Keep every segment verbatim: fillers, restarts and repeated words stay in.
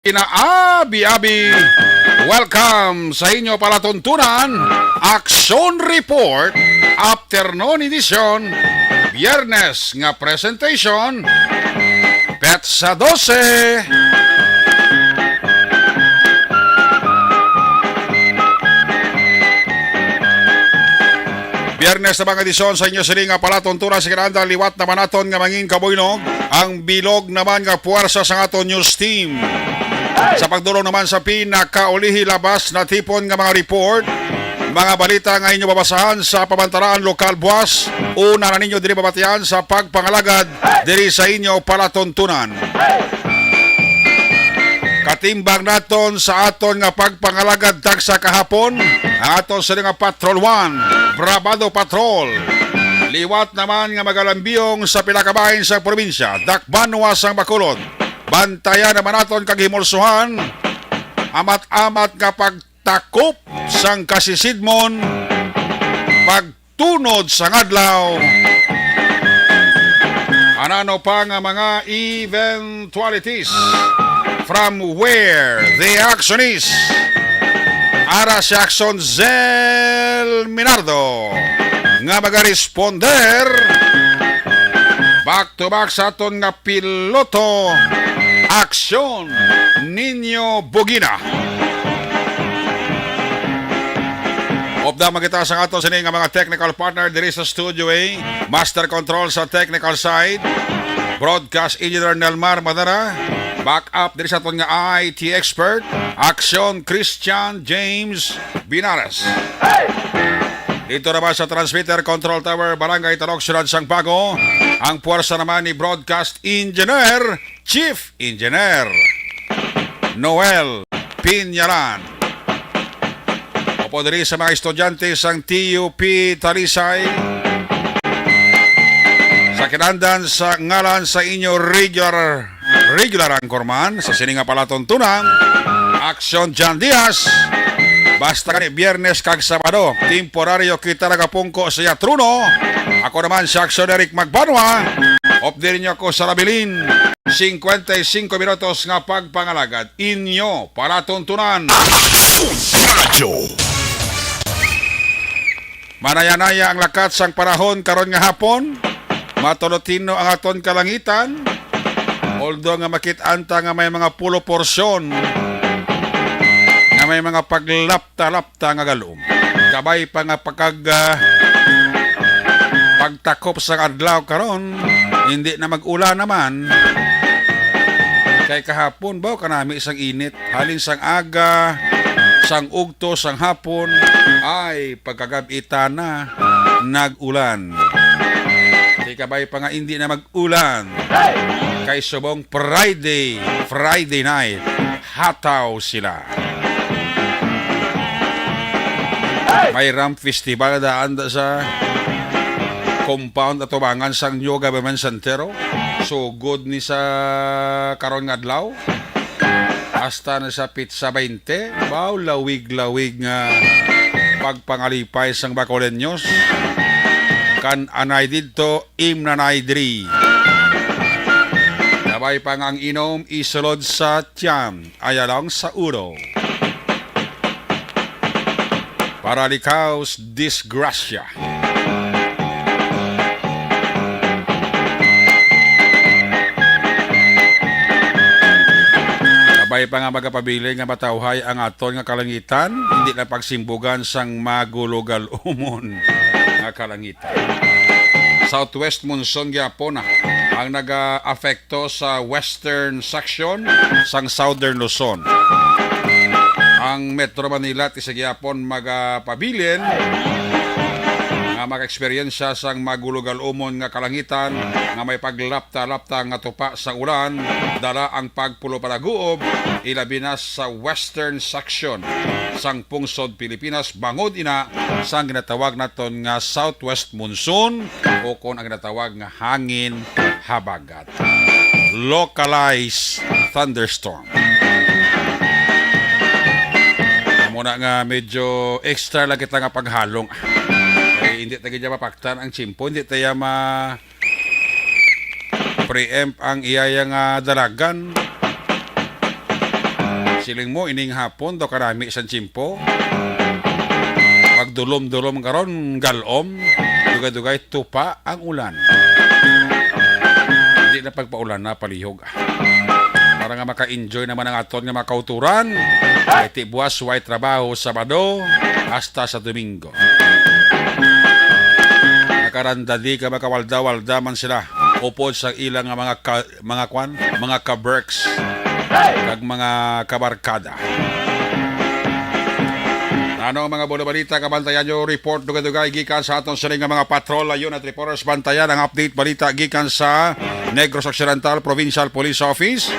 Kinaabi-abi. Welcome sa inyo palatuntunan, Action Report, Afternoon Edition, Biyernes nga presentation, petsa dose. Biyernes na mga edisyon sa inyo sini nga palatuntunan sa kinahanglan, liwat naman naton nga mangin kabuylog ang bilog naman nga puwersa sang aton news team. Sa pagdulong naman sa pinakaulihi labas natipon nga mga report, mga balita nga inyo mabasahan sa pamantalaan lokal buwas, una na ninyo diri mabatian sa pagpangalagad diri sa inyo palatuntunan. Katimbang naton sa aton nga pagpangalagad tagsa kahapon, ang aton sini nga Patrol One, Brabado Patrol. Liwat naman nga magalambiyong sa pila ka bahin sa probinsya, dakbanwa sang Bacolod. Bantayan naman naton kag himulsuhan, amat-amat nga pagtakop sang kasisidmon, pag tunod sang adlaw. Anano pa nga mga eventualities from where the action is. Ara si Action Zel Minardo nga magaresponder back to back sa aton nga piloto, Action Nino Bugina. Upda man kita sa aton sini nga mga technical partner diri sa Studio A, Master Control sa technical side, Broadcast Engineer Nelmar Madara, backup diri sa aton nga I T expert, Action Christian James Binares. Dito naman sa Transmitter Control Tower, Barangay Talok, Siyudad sang Bago, ang puwersa naman ni Broadcast Engineer, Chief Engineer Noel Pinyaran. Upod diri sa mga estudyante sang T U P Talisay, sa kinahanglan sa ngalan sa inyo regular, regular anchorman sa sini nga palatuntunan, Action John Diaz. Basta gani Biyernes kag Sabado, temporaryo kita nagapungko sa iya trono. Ako naman si Action Eric Magbanwa. Updi ninyo ako sa Rabilin. Cincuenta y cinco minutos nga pagpangalagad. Inyo palatuntunan. Radyo. Manayanaya ang lakat sang panahon karon nga hapon. Matulotino ang aton kalangitan. Although nga makit-an ta nga may mga pulo porsyon nga may mga paglapta-lapta nga galom. Kabay pa nga pagkag, ah, pagtakop sang adlaw karon, hindi na mag-ulan naman. Kay kahapon, baw, kanami sang init. Halin sang aga, sang ugto, sang hapon, ay, pagkagab-i ta na, nag-ulan. Kay kabay pa nga hindi na mag-ulan. Kay subong Friday, Friday night, hataw sila. May Ram Festival daan da sa compound atubangan sang New Government Center, oh. Sugod ni sa karon nga adlaw. Hasta na sa petsa baynte, baw, lawig-lawig nga pagpangalipay sang Bacoleños. Kan anay didto, imnanay diri. Kabay pa nga ang inom, isulod sa tiyan, ayalong sa ulo. Para likaw sa disgrasya. Kabay pa nga magapabilin nga matawhay ang aton nga kalangitan, hindi lang pagsimbugan sang magulugal-umon nga kalangitan. Southwest monsoon gyapon na ang naga-affect to sa western section sang Southern Luzon. Ang Metro Manila ti sa gyapon magapabilin nga maka-eksperyensya sang magulugal-umon nga kalangitan nga may paglapta-lapta nga tupa sang ulan, dala ang pagpulo palaguob, ilabi na sa western section sang pungsod Pilipinas, bangod ina sang ginatawag naton nga southwest monsoon o kon ang ginatawag nga hangin habagat. Localized thunderstorm. Amo na nga medyo extra lang kita nga paghalong. Eh, hindi ta gid mapaktan ang tiyempo, hindi ta ma-preempt ang iyaya nga dalagan. Siling mo, ining hapon daw kanami sa tiyempo. Magdulom-dulom karon, galom. Dugay-dugay, tupa ang ulan. Di na pagpaulan na palihog. Para nga maka-enjoy naman ang aton nga mga kauturan. Kay ti buwas, way trabaho, Sabado hasta sa Domingo. Nakarandadi ka, makawalda-walda man sila upod sa ilang nga mga ka-, mga kwan, mga ka-berks, kag mga kabarkada. Ano ang mga bulo balita kabantayan nyo? Report dugay-dugay gikan sa aton sining nga mga patrol. Ayun, at reporters, bantayan ang update balita gikan sa Negros Occidental Provincial Police Office.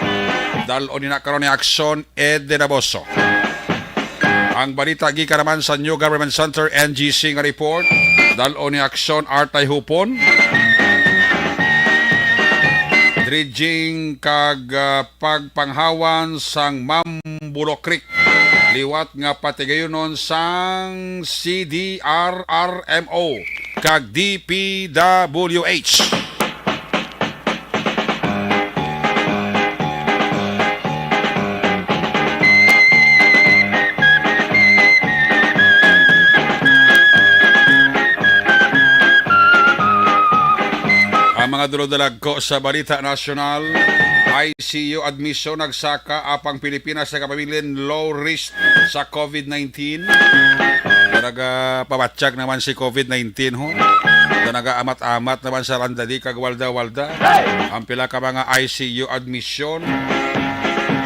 Dal-on nina karon ni Aksyon Ed de Naboso. Ang balita gikan naman sa New Government Center, N G C, nga report. Dal-on ni Aksyon Artay Hupon. Dredging kag, ah, pagpanghawan sang Mambulo Creek liwat nga patigayunon sang C D R R M O kag D P W H. Ang mga dulodalagko sa balita nasyonal, I C U admission nagsaka, apang Pilipinas nagapabilin low risk sa COVID nineteen. Nagapabatyag naman si COVID nineteen, ho. Nagaamat-amat naman sa randadi kag walda-walda. Ang pila ka mga I C U admission,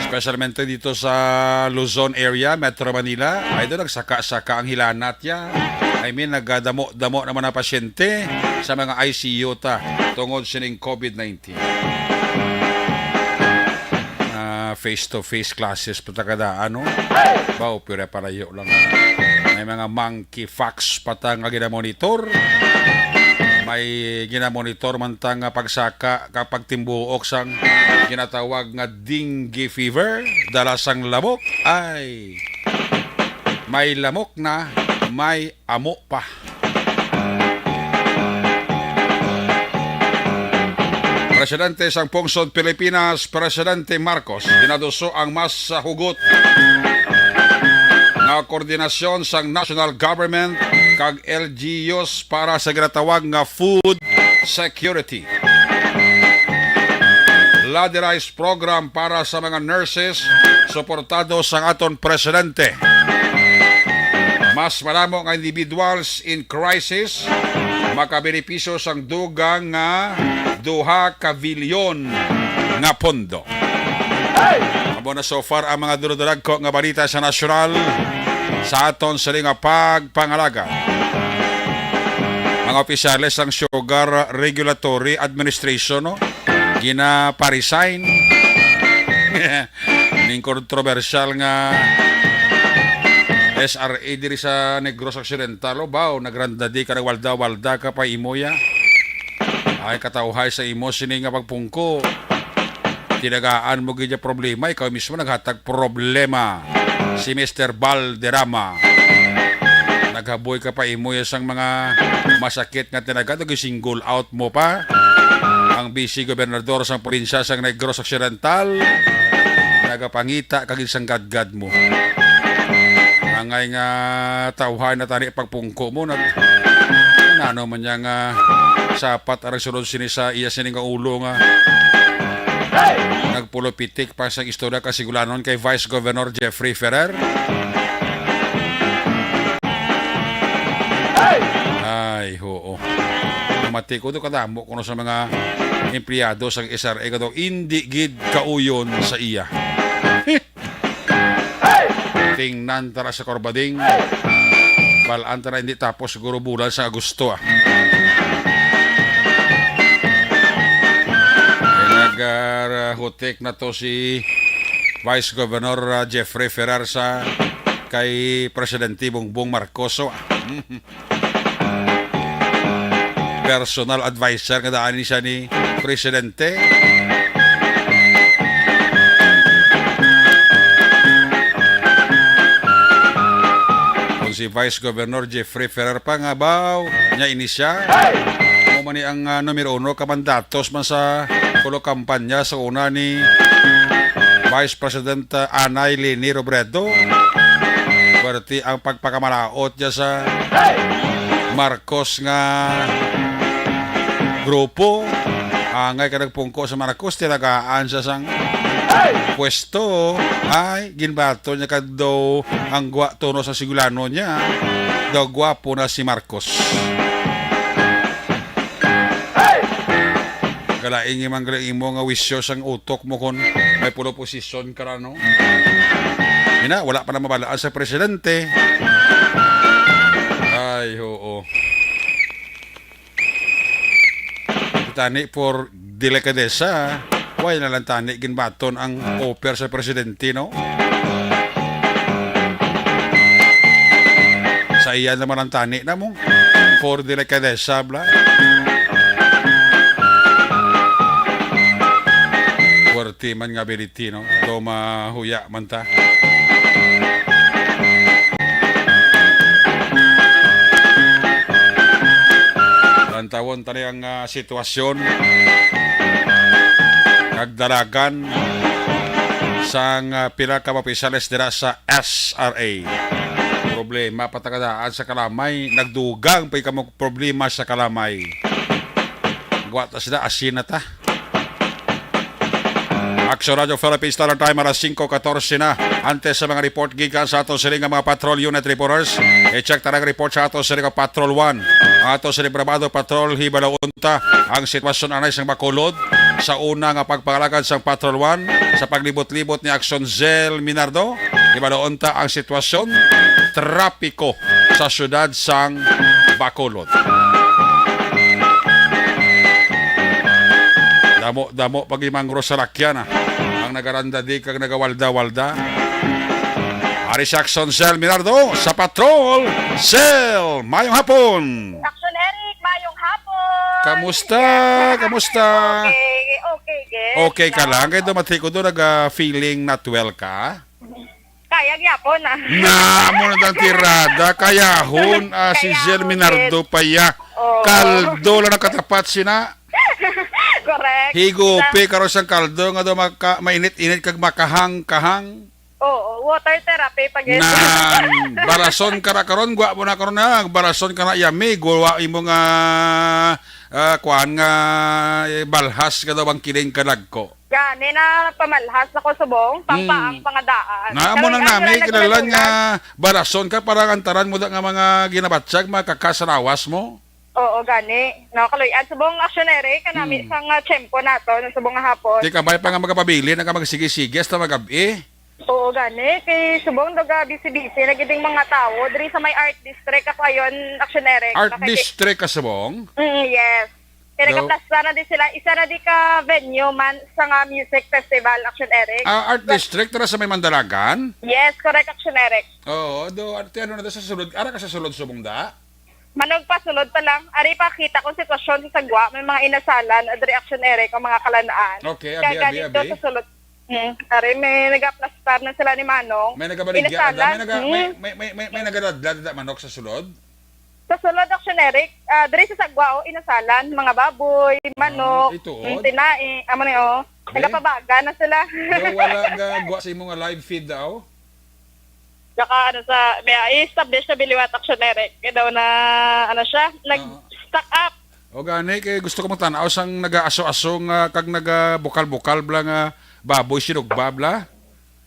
especialmente dito sa Luzon area, Metro Manila, ay doon nagsaka-saka ang hilanat ya. I mean, nagdamo-damo naman ang pasyente sa mga I C U ta tungod sining COVID nineteen. Ah, face-to-face classes pa ta kada, ano? Baw, pero palayo lang. May mga monkeypox pa ta nga ginamonitor. May ginamonitor man ta nga pagsaka kapag timbuok sang ginatawag nga dengue fever, dala sang lamok. Ay, may lamok na, may amo pa. Presidente sang Pungsod Pilipinas, Presidente Marcos, ginaduso ang mas sa hugot nga koordinasyon sang national government kag L G Us para sa ginatawag nga food security. Ladderized program para sa mga nurses, suportado sang aton presidente. Mas madamo nga individuals in crisis makabenepisyo sang dugang nga duha ka bilyon nga pondo. Amo na so far ang mga dulodalagko nga balita sa nasyonal sa aton sini nga pagpangalaga. Mga opisyales sang Sugar Regulatory Administration, no, ginaparesign. Ning kontrobersyal nga S R A diri sa Negros Occidental, o baw, nagrandadi ka, nagwalda-walda ka pa imo ya. Ay, katawhay sa imo sini nga pagpungko. Tinagaan mo gid ya problema, ikaw mismo naghatag problema. Si Mister Valderrama. Naghaboy ka pa imo ya sang mga masakit nga tinagaan, ug single out mo pa. Ang vice gobernador sang probinsya sang Negros Occidental, nagapangita kag isang gadgad mo. Angay nga tawhay na tani pagpungko mo, nag-, nano man niya nga sapat ang sulod sini sa iya sini nga ulo nga nagpulupitik pa sa istorya kasigulanhon kay Vice Governor Jeffrey Ferrer. Ay, ho. Oo. Namati ko do kadamo kuno sa mga empleyado sa S R A kadto, indi gid kauyon sa iya. Tingnan tara sa Corbading. Balaan tara, hindi tapos siguro bulan sa Agosto, ah. Nagahutik na to si Vice Governor, ah, Jeffrey Ferrer sa kay Presidente Bongbong Marcos, ah. Personal advisor nga daan ni siya ni Presidente. Kung si Vice Governor Jeffrey Ferrer pa nga baw niya ini siya, mo man ni ang, ah, numero uno kamandatos man sa kulo kampanya sa una ni Vice President, ah, Anay Leni Robredo. Perti ang pagpakamalaot niya sa Marcos nga grupo. Angay ka nagpungko sa Marcos, tinagaan siya sang pwesto. Ay, ginbato niya kadto ang gwa tuno sa sigulano niya. Daw gwapo na si Marcos. Galaing imang galing imo nga wisyo sang utok mo kon may pulo posisyon ka ra, no? Ina, wala pa na mabalaan sa presidente. Ay, oo. Tani for delikadesa, why na lang tani ginbaton ang offer sa presidente, no? Sa iya naman ang tani na mo for delikadesa, bla. Puwerte man nga ability, no? Daw mahuya man ta. Lantawon tani ang, ah, sitwasyon kag dalagan sang, ah, pila ka mga opisyales dira sa S R A. Problema pa tagadaan sa Kalamay, nagdugang pa kamo problema sa Kalamay. Wa ta sila, asin na ta. Action Radio Philippines, Standard Time, alas singko katorse na. Antes sa mga report gikan sa ato sini nga mga patrol unit reporters, i-check ta ang report sa ato sini nga Patrol One. Ang ato sini Brabado Patrol, hibalo unta ang sitwasyon anay sang Bacolod. Sa una nga pagpangalagad sang Patrol One, sa paglibot-libot ni Action Zell Minardo, hibalo unta ang sitwasyon trapiko sa siyudad sang Bacolod. Damo-damo pag imangro sa lakyan, ah. Ang nagarandadi kag nagawalda-walda. Ari si Action Zell Minardo sa Patrol. Zell, mayong hapon. Action Eric, mayong hapon. Kamusta? Kamusta? Okay, okay, good. Okay ka lang? Kay dumating ko doon, nag, ah, feeling not well ka? Kaya gyapon, ah. Na, amo na ang tirada. Kayahon, ah, si Kayahon, Zell Minardo yes. pa ya. Oo. Kaldo lang nakatapat sina. Correct. Higupi karon sang kaldo nga daw maka-, mainit-init kag makahang-kahang. Oo, water therapy pag Nan, barason ka na karon, gwa mo na karon na. Barason ka na, yami, guwa imo nga, ah, kuan nga, eh, balhas ka daw ang kiling kadagko. Gani na pamalhas ako subong, pampaang Mm. pangadaan. Na, amo Kami nang ang nami, nagmalagulan. Kilalan nga barason ka, parang antaran mo da nga mga ginabatyag, makakasarawas mo. Oo, gani. No, kaluy-an subong Action Eric, kanami Mm. sa nga tiyempo nato, no, subong nga hapon. Di ka ba pa nga magapabilin, nga magsige-sige, hasta magab-i? Oo, gani. Kay subong daw ga busy-busy na gid ang mga tawo. Diri sa may Art District ako ayon, Action Eric. Art Nakiki- District ka subong? Mm, yes. Kaya Daw- nagaplastar na din sila. Isa na di ka venue man sa nga music festival, Action Eric. Ah, Art Plus- District, tara sa may Mandalagan? Yes, correct, Action Eric. Oo, do, arte, ano na to sa sulod? Ara ka sa sulod subong da? Manog pa, sulod pa lang. Ari pa, kita kong sitwasyon sa sagwa. May mga inasalan, adri Action Eric, ang mga kalanaan. Okay, Kaya abi, abi, ganito abi. sa sulod. Hmm, ari, may nagaplastar na sila ni Manong. May nagabaligya, Inasalan. ada? May naga-, may, Hmm. may, may, may, may nagaladlad, ada, manok sa sulod? Sa sulod, Action Eric, ah, diri sa sagwa, oh, inasalan, mga baboy, manok, Ah, ito, mm, oh. tinai, amo ni, oh. Be? Nagapabaga na sila. Daw wala gagwa sa imo nga live feed daw? Saka, ano, sa, may, i-establish na biliwat, Action Eric. Kaya daw na, ano siya, nag-stock up. Ah. O gani, kay gusto ko magtanaw sang nagaaso-aso nga kag nagabukal-bukal bla nga baboy sinugba bla.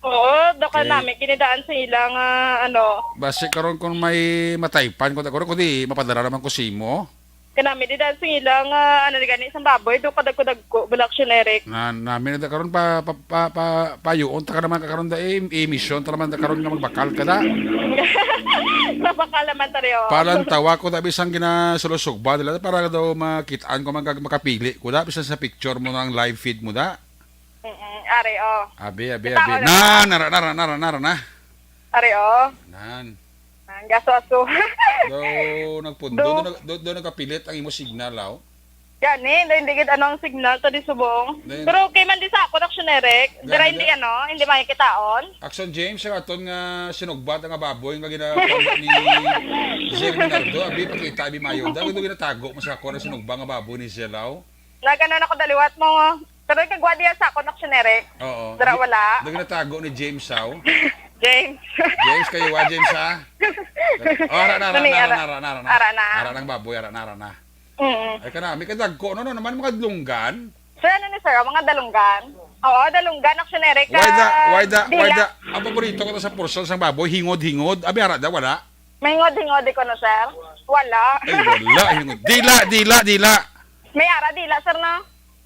Oo, do ka Okay. nami, ginidaan sa ila nga, ano. Basi karon kung may mataypan ko, karon kundi mapadala naman ko simo. Kanami, di daan sa ila nga, ano, di gani, isang baboy, do kadagko-dagko, bala, Action Eric. Na, nami na da karon pa, pa, pa, pa, payuon ta ka naman ka karon da, eh, emission ta naman da karon nga magbakal ka da. Mabakal naman ta, Rio. Palantawa ko da, bisang ginasulosugba nila, para daw makitaan ko, magag-, makapili ko da, bisan sa picture mo ng live feed mo da. Mm-mm, ari, oh. Abi, abi, Kita abi. ko na. Na, nara, nara, nara, nara, na. Ari, oh. Nan. Ang gaso-aso. Do, nagpundo, Do. do, nag-, do, do, nagkapilit ang imo signal, aw. Gani, do, hindi gid ano ang signal to di subong. Then, Pero okay man di sa ako, Action Eric. Gani Dira hindi, da? ano, hindi makikitaon. Action James, ang aton nga sinugbat nga baboy nga ginakuha ni Zell Minardo. Abi, pakita, abi, mayo. Dahil do ginatago mo sa ako na sinugba nga baboy ni Zell, aw. Nagano na ko daliwat mo, Pero kagwa diya sa akon, Action Eric. Oo. Dara, wala. Nag-, natago ni James, aw. James. James, kayo, wa, James, ha? Oh, ara na, ara Nani, na, ara ara. na, ara na, ara na. Ara na. Ara ng baboy, ara na, ara na. Mm. Ay, kana, may kadagko, no, no, naman mga dalunggan. Sir, ano ni sir? Mga dalunggan? Oo, dalunggan, Action Eric. Why the, ah, why the, why dila. the, ang paborito ko to sa portion sang baboy, hingod-hingod. Abi, ara da, wala. May hingod-hingod ko, no, sir? Wala. Ay, wala, hingod. Dila, dila, dila. May ara, dila, sir, no?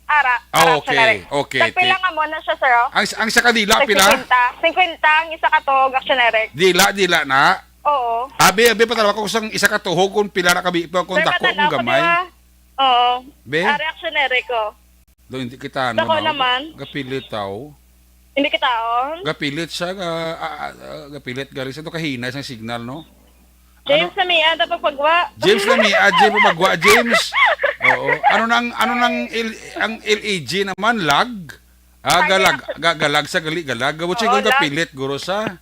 Ara, Ah, ara, Action okay, Eric. okay, Tagpila ti- nga mo na siya, sir, oh? Ang, ang isa ka dila, Tag pila? singkwenta. Singkwenta ang isa ka tuhog, Action Eric. Dila, dila na. Oo. Abi, abi, patalawa ko sang isa ka tuhog kung pila na kabi, kung Sir, dako, kung patalaw ko, gamay. di ba? Oo. Be? Ari, Action Eric, oh. Do, hindi kita, ano, Dako na, naman. gapilit tao. Hindi kita, oh. Gapilit siya, ga, ah, ah, ah, gapilit, galing sa to, kahinay sang signal, no? James Ano? na may ata pagpagwa. James na may, ah, James pagpagwa, James. Oo. Ano nang, ano nang L-, ang L A G naman, lag? Ah, Ay, galag, lag. ga-, galag sa gali, galag. Gawat siya Oo, kung lag. kapilit, guro sa.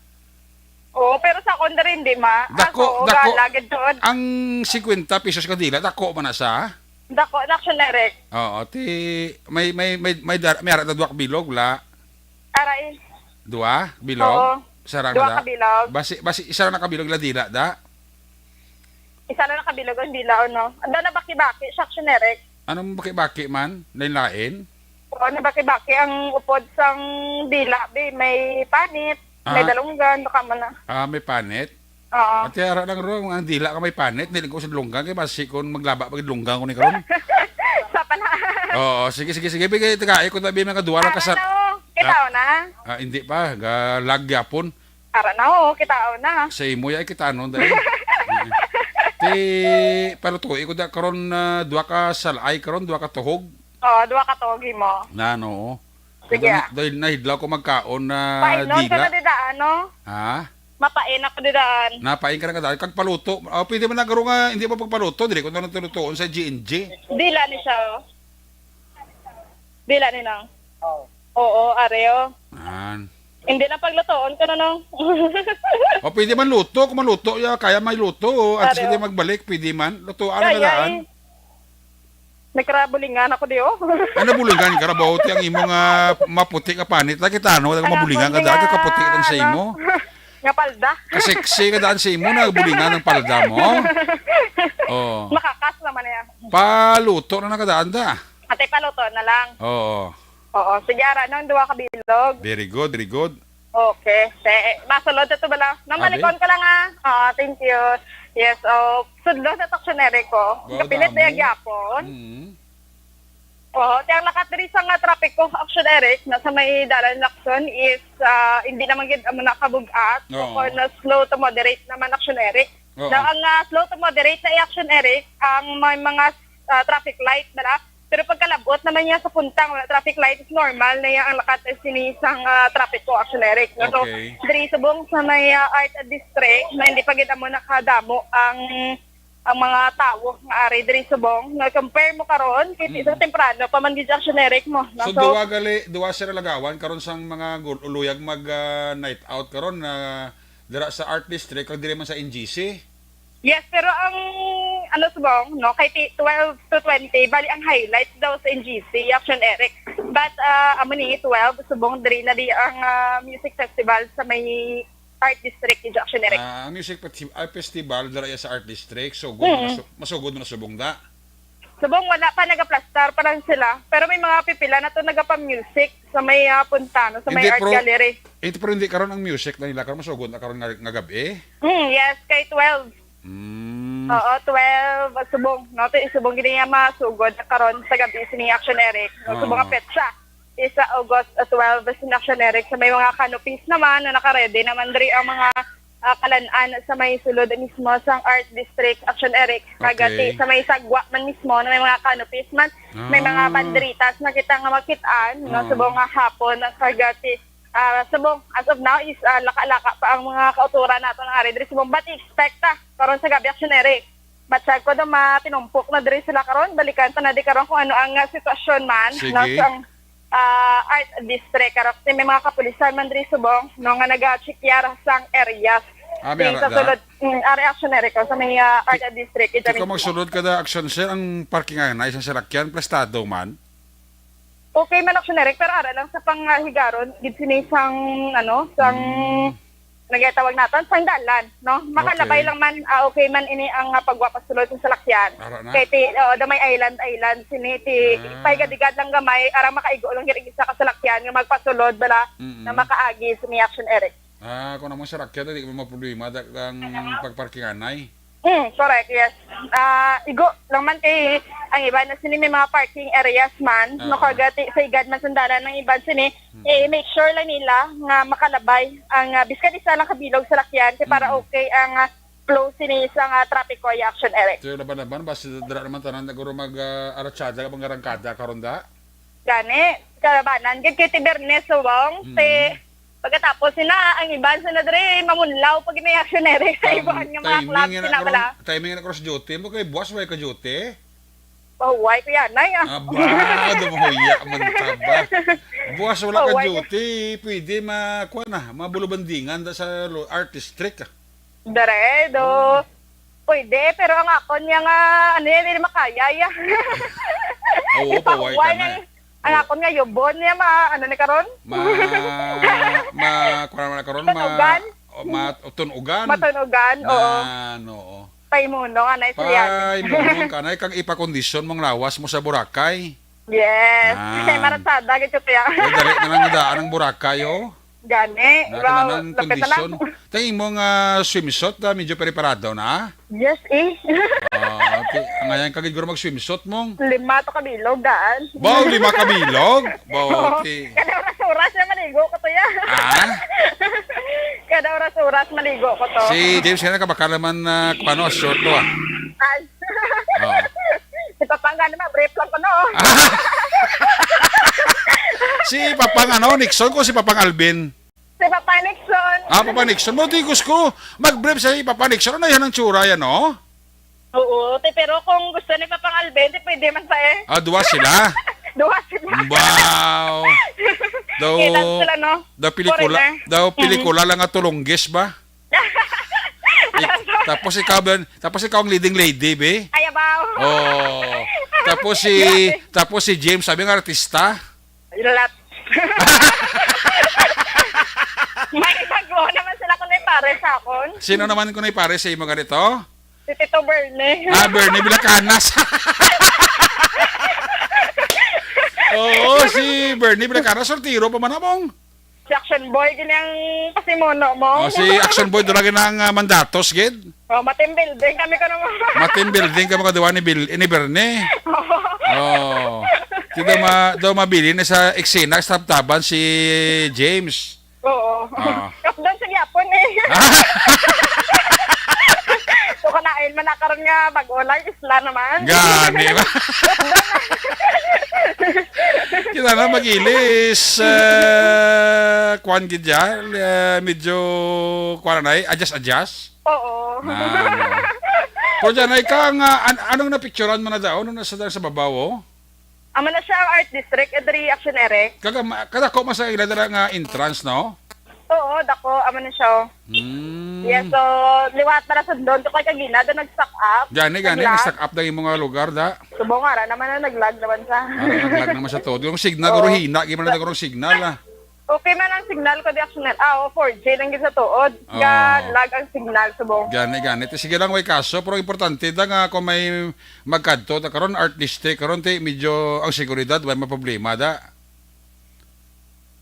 Oo, pero sa akon diri, hindi ma. Dako, Ako, dako. ga-, lagid doon. Ang singkwenta pesos ka dila, dako man na sa? Dako, na, Action Eric. Oo, ti, may, may, may, may, dar-, may ara na duwak bilog, la. Aray. Duwa? Bilog? Oo. Isa ra Duwa ka da? ka bilog. Basi, basi, isa ra na ka bilog la dila, da? Isa lang nakabilog ang dila, no? Ang daw nabaki-baki siya, Action Eric. Anong baki-baki man? Lain-lain? Oo, nabaki-baki ang upod sang dila, be. May panit, may Ah. dalunggan, baka man na. Ah, may panit? Oo. Ate, ara lang ro, ang dila ka may panit, dili ko sa dalunggan, kay basi kung maglaba pag dalunggan ko ni karon. Sa pala. Oo, sige, sige, sige. Bigay, tagai ko tabi mga duwa lang Tama kasar-, na, oh. Kita Ah, na. ah, hindi pa, ga-lag yapon. Ara na, oo, kitaon na. Sa imo, ya, kita, no, dahil. Ti, palutuin ko da karon na duha ka salay karon, duha ka tuhog. Oo, duha ka tuhog mo. Na, no. Sige, Dahil, ah. dahil nahidlaw ko magkaon na Painon ka dila. na didaan, no? Ha? Mapain ako didaan. Napain ka na kadaan. Kag paluto. Oh, pwede man na garo nga, hindi pa pagpaluto. Dili ko na lutuon sa G N G. Dila ni siya, oh. Dila ni nang. Oo, areo. An. Hindi na paglutoon ko na, no? O, pwede man luto. Kung maluto, ya, kaya may luto. At least Pareho. pwede magbalik, pwede man. Lutoan na Kaya, daan. eh. Nagkarabulingan ako di, oh. Ano bulingan ka rabaw? Ti ang imo nga maputi ka panit. Lagi tano, Ang mabulingan ka akon daan. nga, Kakaputi lang sa ano, imo. nga palda. Kasexy ka daan sa imo, nabulingan ang palda mo. Oh. Makakas naman niya. Paluto na nakadaan da. Ate, paluto na lang. Oo. Oo. Sige, ara, nang duwa ka bilog. Very good, very good. Okay. Te, masulod ito bala. Nang Abi? malikon ka lang, ah. Ah, thank you. Yes, oh, sudlo sa Action Eric ko. Wow, Kapilit damo. na gyapon. Mm. Oo, ti ang lakat diri sa nga trapiko, Action Eric, na sa may dalan Lacson is, ah, hindi naman gid amo na kabug-at. Oo. So, kung na slow to moderate naman, Action Eric. Oo. Na ang, ah, slow to moderate na Action Eric, ang may mga, ah, traffic light, bala. Pero pagkalabot naman niya sa puntang wala traffic light, is normal na iya ang lakat sini sang, ah, trapiko, Action Eric, no? So, Okay. diri subong sa may, ah, Art District, na hindi pa gid amo nakadamo ang, ang mga tawo nga ari diri subong. Na compare mo karon, kay Mm. sa temprano pa man gid, Action Eric, mo, no? So, So, duwa gali, duwa sila lagawan karon sang mga gul-, uluyag mag, ah, night out karon na dira sa Art District, kag diri man sa N G C? Yes, pero ang, ano, subong, no, kay ti-, twelve to twenty, bali ang highlight daw sa N G C, Action Eric. But, ah, amo ni twelve, subong diri na di ang, ah, music festival sa may Art District, Action Eric. Ah, ang music festi-, ah, festival dira ya sa Art District, so good Mm. na su-, masugod na subong da. Subong wala pa, nagaplastar pa lang sila. Pero may mga pipila na to nagapa-music sa may, ah, punta, no, sa may Hindi, art pero, gallery. hindi, pero hindi karon ang music na nila karon, masugod na karon nga, nga gabi. Hmm, yes, kay twelve. Mm. Oo, twelve, subong. No, to, subong gini nga masugod na karon sa gabi sini, Action Eric. No, subong Oo. nga petsa is sa August twelve, sini, Action Eric. So may mga canopies naman na naka-ready naman diri ang mga, ah, kalan-an sa may sulod mismo sang Art District, Action Eric. Kagati Okay. sa may sagwa man mismo na may mga canopies man, may mga Ah. banderitas na kita nga makit-an, no, Oo. subong nga hapon, kagati, ah, subong, as of now is, ah, laka-laka pa ang mga kauturan nato nga ari diri subong, but expect ta karon sa gabi, Action Eric. Matsag ko daw matinumpok na diri sila karon, balikan ta na di karon kung ano ang, ah, sitwasyon man, Sige. no, sang, ah, Art District. Karon, may mga kapulisan man diri subong, no, nga naga-checkar sang areas. Ah, may Diri ara sa da? sulod, mm, ari, Action Eric, sa may, ah, Art District, Ikaw James. magsulod ka da, Action, sir, ang parkingan na isang salakyan, plastado man. Okay man, Action Eric, pero ara lang sa panghigaron gid sini sang, ano, sang Mm. nagatawag naton sang dalan, no? Makalabay Okay. lang man, ah, okay man ini ang, ah, pagwa pasulod sa salakyan. Ara na? Kay ti, oo, da may island, island sini ti Ah. pahigadigad lang gamay, ara makaigo lang gid isa ka salakyan nga magpasulod bala Mm-mm. na makaagi sini, Action Eric. Ah, kung amo sa rakyat, di mo problema da ang pagparkinganay. Mm, correct, yes. Ah, igo lang man kay ang iban na sini may mga parking areas man, no, Ah. kagati sa igad man sandalan ng iban sini, Mm. eh, make sure lang nila nga makalabay ang, ah, bisan isa lang kabilog sa lakyan kay para Mm. okay ang, ah, flow sini sa nga trapiko, ya, Action Eric. So, laban-laban ba si dira naman tanan naguro mag, ah, aratsada ka mga rangkada karon da? Gani, kalabanan gid kay ti Bernes subong, Mm. ti pagkatapos sina ang iban sa na diri mamunlaw pag may Action Eric sa Tam-, ibuhan nga mga timing club na sina karon, bala. Timing na cross duty mo kay buwas way ka duty. Pahuway ko yan, ay, ah. Aba, dumuhuya man ka ba? Buwas wala ka Pahuway. Duty, pwede ma, kuha na, mabulubandingan da sa lo-, art district, ah. Dere, do. Oo. Pwede, pero ang akon niya nga, ano yan, hindi makaya, ya. Oo, Ipahuway pahuway ka na. Ang, ang Oo. akon nga yubon niya, ma, ano ni karon? Ma, ma, kuha naman na karon, ma, Matunugan? o, ma, o, tunugan. Matunugan, oo. Man, oo. Paimuno, anay, Sulyani. Paimuno ka na, kag ipakondisyon mong lawas mo sa Boracay. Yes. Ah. Kay maratsada, gid ko, kuya. Kay dali na lang nadaan ang Boracay, oh. Gani. Na, wow, kailangan lapit na lang. Kondisyon. Tay imong, ah, swimsuit, ah, medyo preparado na? Yes, eh. Ah, okay. Ngayon ka gid guro mag-swimsuit mong? Lima to kabilog, daan. Baw, lima kabilog? Baw, Oo. Okay. Kada oras-oras na maligo ko to, ya. Ah? Kada oras-oras maligo ko to. Si James, kaya nakabakal naman, ah, kung ano, short to, ah. Ay. Oo. Si Papa nga naman, brief lang ko, no? Si Papang ano, Nixon ko si Papang Alvin? Si Papa Nixon. Ah, Papa Nixon. Mo, di gusto ko mag-brief sa si Papa Nixon. Ano yan ang tsura yan, no? Oo, te, pero kung gusto ni Papang Alvin, te, pwede man sa eh. Ah, duwa sila? Duwa sila. Wow. Daw, Kita sila, no? Daw pelikula, Foreigner. Daw Mm. Pelikula lang nga tulunggis ba? Ik-, tapos ikaw, Ben, tapos ikaw ang leading lady, be? Ay, abaw. Oh. Tapos si, Grabe. Tapos si James, sabi nga artista. Lahat. May bago naman sila kung may pare sa akon. Sino naman kung may pare sa imo ganito? Si Tito Bernie. Ah, Bernie Villacanas. Oo, si Bernie Villacanas, soltero pa man, among. Si Action Boy, gini ang pasimuno mo. Oh, si Action Boy, doon lagi ng, ah, mandatos, gid. Oh, ma-team building kami ko naman. Ma-team building kami ko, duwa ni Bil-, ni Bernie. Oh. Ti daw ma-, daw mabilin na sa eksena, sa tabtaban si James. Oo. Ah. Kapdon sa gyapon eh. So, kanain man na karon nga bag-o lang, isla naman. Gani ba? Kita na mag-ilis, eh, kuwan gid ya, eh, medyo, kuwan na, eh, adjust-adjust. Oo. Na, ano. Pero dyan, ay ka nga, an-, anong napicturan mo na daw? Anong nasa sa babaw, oh? Amo na siya ang art district, eh, diri Action Eric. Kaga, ma-, kadako man sa ila dala nga entrance, no? Oo, dako, amo na siya, oh. Hmm. Yes, so, liwat para sa doon, to kay kagina, doon nag-stock up. Gani, gani, Nag-lag. Nag-stock up na yung mga lugar, da. Subong, ara naman na nag-lag naman sa. Ah, nag-lag naman sa todo. Yung signal, Oo. Guro hina, gimana na guro signal, ah. Okay man ang signal ko di Action Eric. Ah, oh, four G lang gid sa tuod. Nga Oo. Lag ang signal, subong. Gani, gani. Ti sige lang, way kaso, pero importante da nga kung may magkadto ta karon, art district karon, ti medyo ang seguridad, way maproblema da.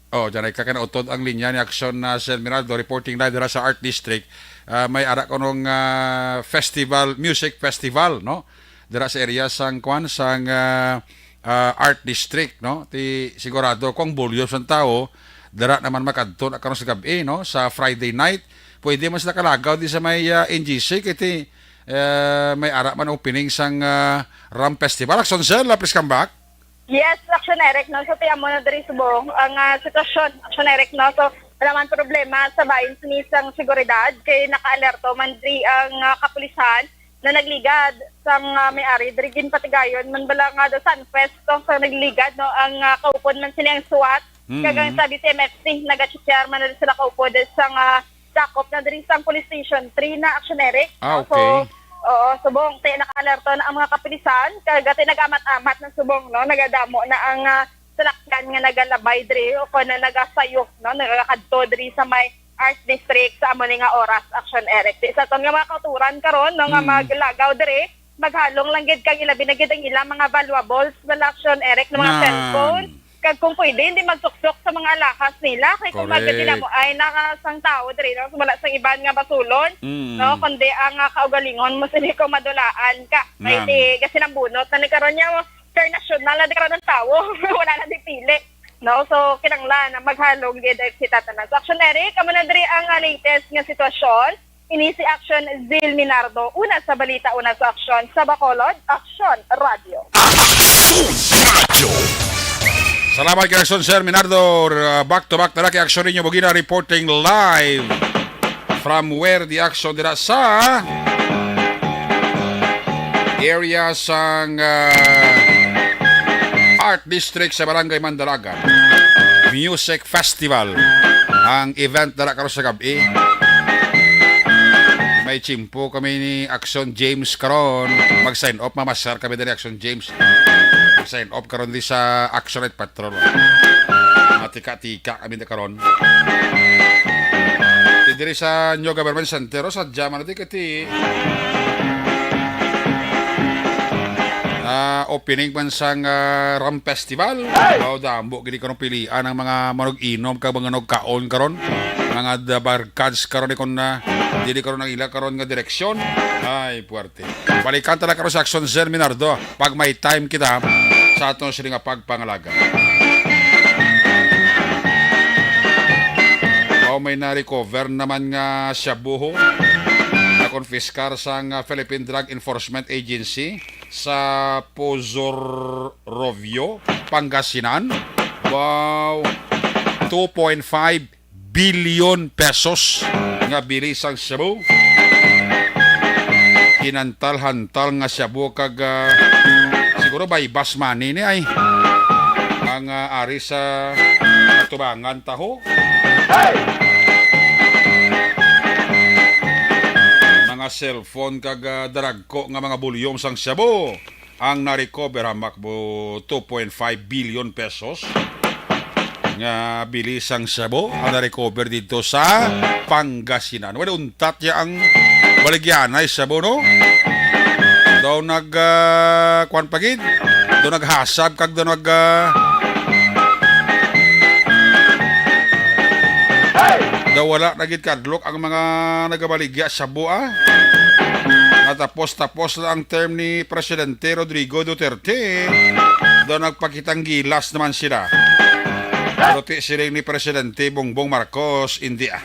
Oh, dyan ay kakanautod ang linya ni Action na Sir Miraldo, reporting live dira sa Art District. Ah, may ara ko nung, ah, festival, music festival, no? Dira sa area sang, kwan, sang, ah, ah, Art District, no? Ti sigurado kung volume sang tao, dira naman makadto na karon sa gabi, no? Sa Friday night, pwede man sila kalagaw di sa may, ah, N G C, kay ti, eh, may ara man opening sang, ah, Ram Festival. Action Cell, ah, please come back. Yes, Action Eric, no? So, tiyan mo na diri subong ang, ah, sitwasyon, Action Eric, no? So, wala man problema sa bahin sini sang seguridad, kay naka-alerto man diri ang, ah, kapulisan na nagligad sang, ah, may-ari. Diri ginpatigayon man bala nga the Sunfest, no? Sa nagligad, no? Ang, ah, kaupod man sini ang SWAT, Mm. kag ang sa D C M F C, nagachechear man na sila kaupod sa nga dakop na diri sang Police Station three na, Action Eric. Ah, So, okay. oo, subong, ti naka-alerto na ang mga kapulisan, kag ti nag-amat-amat na subong, no? Nagadamo na ang, ah, salakyan nga nagalabay diri o kon na nagasayop, no, nagakadto diri sa may Arts District sa amo ni nga oras, Action Eric. Di sa aton nga mga kauturan karon, no, nga Mm. maglagaw diri, maghalong lang gid kag ilabi na gid ang ilang mga valuables, wala, Action Eric, ng mga Nan. cellphone. Kag kung pwede, hindi magsuksok sa mga alahas nila. Kay kung Correct. magkadila mo ay nakasang tao diri, no? Wala sang iban nga basulon, Mm. no? Kundi ang, ah, kaugalingon mo, sini kung madulaan ka. Kay Nan. di, kasi nang bunot na ni karon niya, international na di karon ang tao. Wala na di pili. No? So, kinanglan na maghalong gid kita tanan. So, Action Eric, amo na diri ang, ah, latest nga sitwasyon. Ini si Action Zil Minardo. Una sa balita, una sa aksyon sa Bacolod, Action Radio. Action Radio. Salamat kay Action Sir Minardo. Uh, back to back na kay Action ninyo. Bugina reporting live from where the action dira sa area sang, uh, Art District sa Barangay Mandalagan. Music Festival ang event dara karon sa gab-i. May tiyempo kami ni Action James karon. Mag-sign off, mamasyar kami diri, Action James. Mag-sign off karon di sa Action Night Patrol. Matika-tika kami na karon. Di diri sa New Government Center, o, sa Jaman, di kati, ah, opening man sang, ah, Ram Festival. Hey! Wow, dambo gini karon pilian ang mga manug-inom kag mga nagkaon karon. Mga dabarkads karon, di kon na, dili karon ang ila karon nga direksyon. Ay, puwerte. Balikan ta na karon sa Action Sir Minardo pag may time kita sa aton sini nga pagpangalaga. Wow, may na-recover naman nga shabu, ho. Na-confiscar sang, ah, Philippine Drug Enforcement Agency sa Pozorovio, Pangasinan. Wow! Two point five billion pesos nga bili sang shabu. Hinantal-hantal nga shabu kag, ah, siguro buy-bust money ni ay ang, ah, ari sa atubangan taho. Mga cellphone kag, ah, daragko nga mga bulyom sang shabu ang na-recover, hamak mo two point five billion pesos nga bili sang shabu ang na-recover dito sa Pangasinan. Wala, untat ya ang baligyanay shabu, no? Daw nag, ah, kwan pa gid. Daw naghasab kag daw nag, ah, daw wala na gid kadlok ang mga nagabaligya shabu, ah. Natapos-tapos na ang term ni Presidente Rodrigo Duterte. Daw nagpakitang gilas naman sila. Pero ti siling ni Presidente Bongbong Marcos, hindi, ah.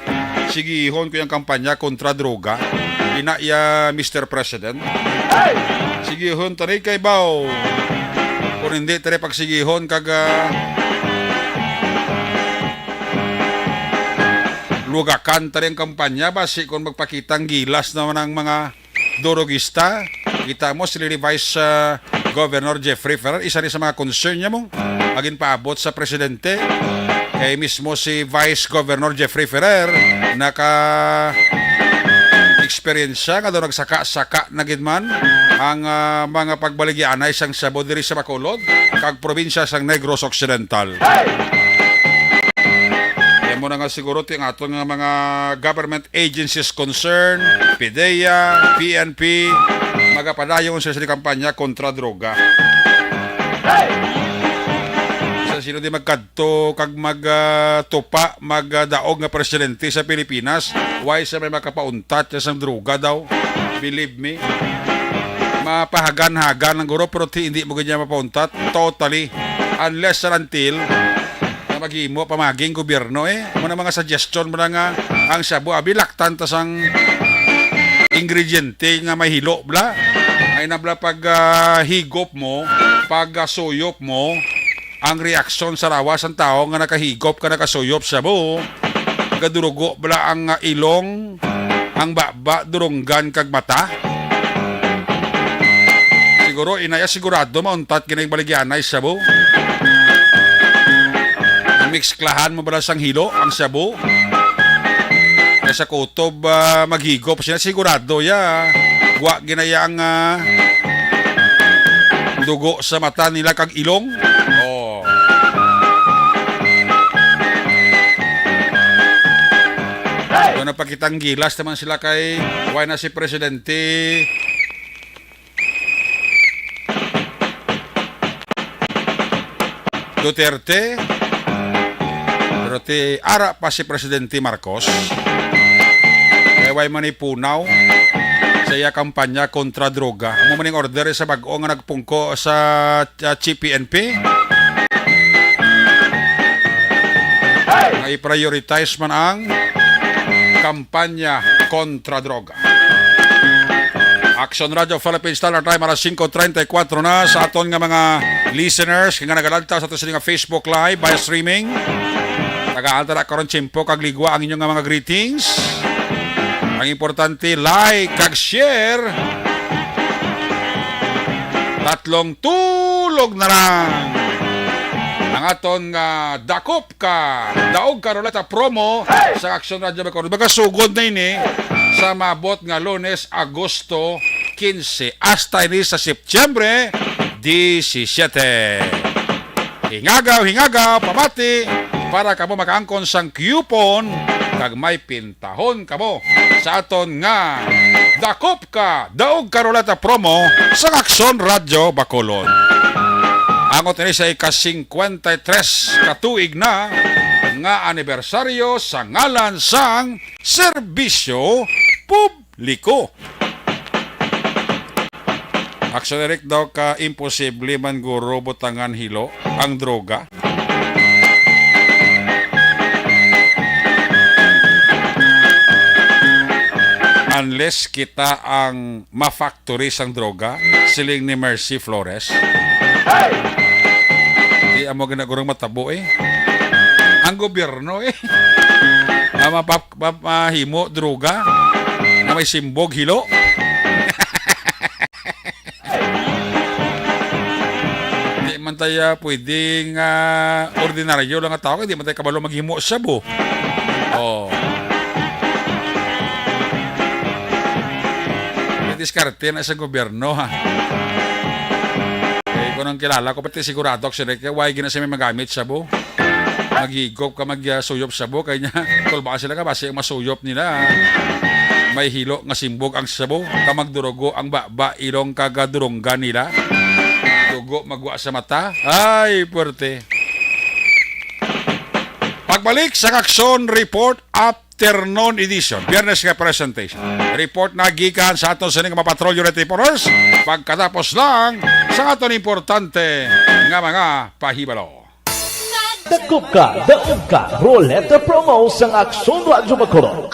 Sigihon ko yung kampanya kontra droga. Ina ya, Mister President. Sigihon tani kay baw. Kung hindi tani pagsigihon kag, ah, lugakan tani ang kampanya, basi kung magpakitang gilas naman ang mga durugista. Kita mo, si Vice, ah, Governor Jeffrey Ferrer, isa ni sa mga concern niya mo. Agin paabot sa presidente. Kay mismo si Vice Governor Jeffrey Ferrer naka eksperyensya nga daw nagsaka-saka na gid man ang, ah, mga pagbaligyanay sang shabu diri sa Bacolod kag probinsya sang Negros Occidental. Kaya mo na nga siguro ti ang aton nga mga government agencies concerned, PDEA, P N P, magapadayon sa sini kampanya kontra droga. Sa sino di magkadto kag mag, ah, tupa, magdaog nga presidente sa Pilipinas, why sa may makapauntat siya sang droga daw? Believe me, mapahagan-hagan lang guro, pero ti, hindi mo ganyan mapauntat totally, unless and until na maghimo pamaging gobyerno, eh. Amo na mga suggestion mo na nga ang shabu, abi, laktan ta sang ingrediente nga mahilo bla. Ay na bla pag, ah, higop mo, pag, ah, suyop mo, ang reaksyon sa lawas sang tawo nga nakahigop ka, nakasuyop shabu, gadurugo bla ang, ah, ilong, ang baba, durunggan kag mata. Siguro, inaya, sigurado mauntat ginay baligyanay shabu. Mix klahan mo bala sang hilo ang shabu. Kay sa kutob, ah, maghigop sila, sigurado ya. Wa ginaya ang, ah, dugo sa mata nila kag ilong. Oh. Nagpakitang gilas naman sila kay wala na si Presidente Duterte. Pero ti ara pa si Presidente Marcos. Kay wala man ni punaw sa iya kampanya kontra droga. Amo man ning order sa bag-o nga nagpungko sa, ah, C P N P. Nga i-prioritize man ang kampanya kontra droga. Action Radio Philippines Standard Time, alas singko treinta y cuatro na. Sa aton nga mga listeners nga nagalantaw sa aton sini nga Facebook Live by streaming, tagaan ta na karon tiyempo kag ligwa ang inyo nga mga greetings. Ang importante, like kag share. Tatlong tulog na lang ang aton nga dakop ka daog ka ruleta promo sa Action Radio Bacolod. Baga sugod na ini sa maabot nga Lunes, Agosto quince, hasta ini sa Setyembre diecisiete. Hingagaw, hingagaw, pamati para kamo makaangkon sang coupon kag may pintahon kamo sa aton nga dakop ka daog ka ruleta promo sa Action Radio Bacolod. Angot ini sa ika-singkwenta y tres ka tuig na nga anibersaryo sa ngalan sang serbisyo publiko. Action Eric daw ka imposible man guro butangan hilo ang droga. Unless kita ang ma-factory sang droga, siling ni Mercy Flores. Di amo ginagurang matabo eh. Ang gobyerno eh. Ang mapa-, map-, mahimo droga na may simbog hilo. Di man tayo pwedeng, ah, ordinaryo lang nga tao, di man tayo kabalo maghimo shabu. Oh. May diskarte na sa gobyerno, ha? Eh, kung ang kilala ko, pati sigurado ako sila, kaya why gina siya may magamit shabu? Maghigop ka, mag, ah, suyop shabu, kaya niya, tulbaan sila ka, basi ang masuyop nila, ah. May hilo nga simbog ang shabu, ka magdurugo ang baba, ilong kagadurunggan nila. Dugo magwa sa mata. Ay, puwerte. Pagbalik sa Action Report Afternoon Edition, Biyernes nga presentation. Report na gikan sa aton sining mga patrol unit reporters. Pagkatapos lang sa aton importante nga mga pahibalo. Dakop ka, daog ka, Roleta Promo sang Aksyon Radyo Bacolod.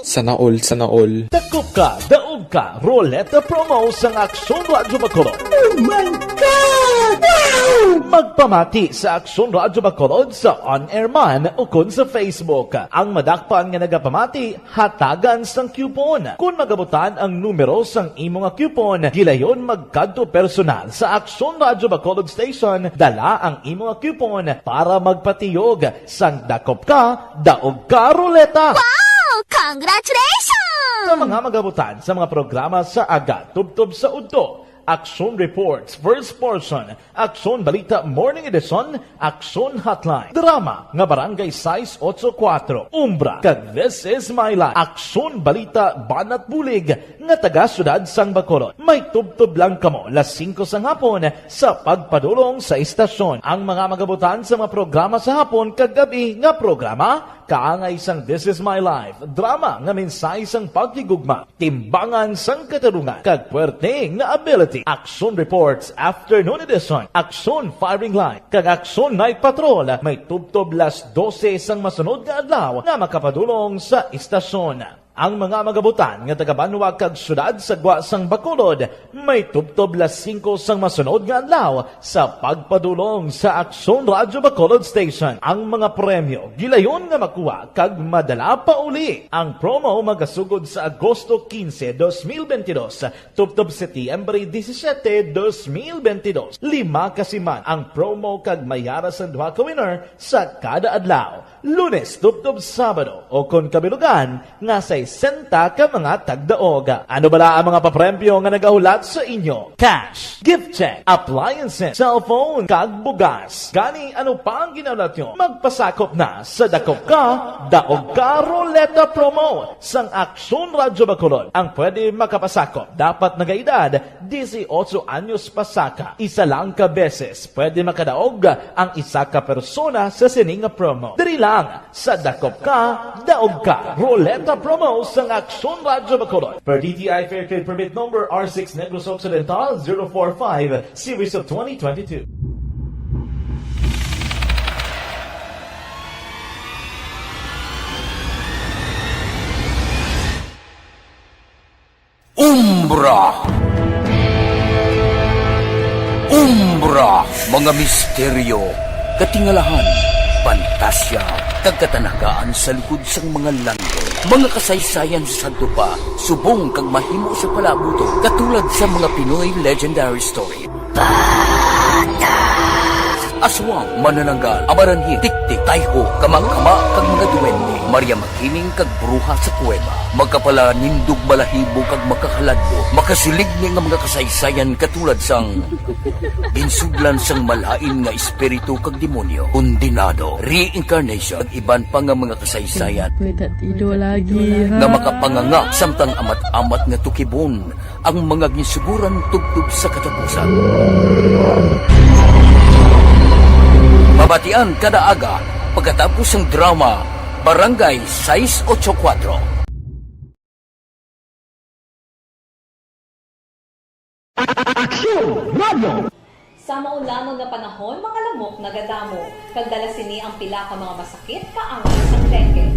Sana all, sana all. Dakop ka, daog ka, Roleta Promo sang Aksyon Radyo Bacolod. Oh my God! Wow! Magpamati sa Aksyon Radyo Bacolod sa on-air man ukon sa Facebook. Ang madakpan nga nagapamati, hatagan sang coupon. Kon magabutan ang numero sang imo nga coupon, gilayon magkadto personal sa Aksyon Radyo Bacolod Station, dala ang imo nga coupon para magpatiyog sang Dakop Ka, Daog Ka Ruleta. Wow! Congratulations! Sa mga magabutan sa mga programa sa aga tubtob sa udto, Aksyon Reports, First Portion, Aksyon Balita Morning Edition, Aksyon Hotline, drama nga Barangay sais otso kuwatro, Umbra, kag This Is My Life, Aksyon Balita Banat Bulig nga taga Siyudad sang Bacolod. May tubtob lang kamo las singko sang hapon sa pagpadulong sa istasyon. Ang mga magabutan sa mga programa sa hapon kag gab-i nga programa, kaangay sang This Is My Life, drama nga mensahe sang paghigugma, timbangan sang katarungan, kag puwerte nga ability. Action Reports Afternoon Edition, Action Firing Line, kag Action Night Patrol may tubtob las dose sang masunod nga adlaw nga makapadulong sa istasyon. Ang mga magabutan nga taga-banwa kag siyudad sa gwa sang Bacolod may tubtob las singko sang masunod nga adlaw sa pagpadulong sa Aksyon Radyo Bacolod Station. Ang mga premyo gilayon nga makuha kag madala pauli. Ang promo magasugod sa Agosto quince, dos mil veintidós, tubtob Setyembre disisiete, dos mil veintidós. Lima ka siman ang promo kag may yara sang duha ka winner sa kada adlaw, Lunes tubtob Sabado, o kon kabilugan nga sais sesenta ka mga tagdaog. Ano bala ang mga papremyo nga nagahulat sa inyo? Cash, gift check, appliances, cellphone, kag bugas. Gani, ano pa ang ginahulat nyo? Magpasakop na sa Dakop Ka, Daog Ka Ruleta Promo sang Aksyon Radyo Bacolod. Ang pwede makapasakop dapat nagaedad dieciocho anyos pasaka. Isa lang ka beses pwede makadaog ang isa ka persona sa sini nga promo. Diri lang sa Dakop Ka, Daog Ka Ruleta Promo sang Aksyon Radyo Bacolod. Per D T I Fair Trade Permit Number R six Negros Occidental zero four five, Series of twenty twenty-two. Umbra. Umbra, mga misteryo, katingalahan, pantasya, kag katanagaan sa likod sang mga langit. Mga kasaysayan sa sadto pa, subong kag mahimo sa palabuto, katulad sa mga Pinoy legendary story. Aswang, manananggal, amaranhit, tiktik, tayho, kama-kama, kag mga duwende, Maria Makiling, kag bruha sa kuweba. Makapalanindog, balahibo, kag makahaladlo, makasilig ni nga mga kasaysayan katulad sang ginsudlan sang malain nga espiritu kag demonyo, kondenado, reincarnation, kag iban pa nga mga kasaysayan May tatido lagi, ha? nga makapanganga samtang amat-amat nga tukibon ang mga ginsuguran tubtob sa katapusan. Mabatian kada aga pagkatapos sang drama Barangay sais ocho kuwatro. Aksyon Radio! Sa maulanon nga panahon, mga lamok nagadamo, kag dala sini ang pila ka mga masakit kaangay sang dengue.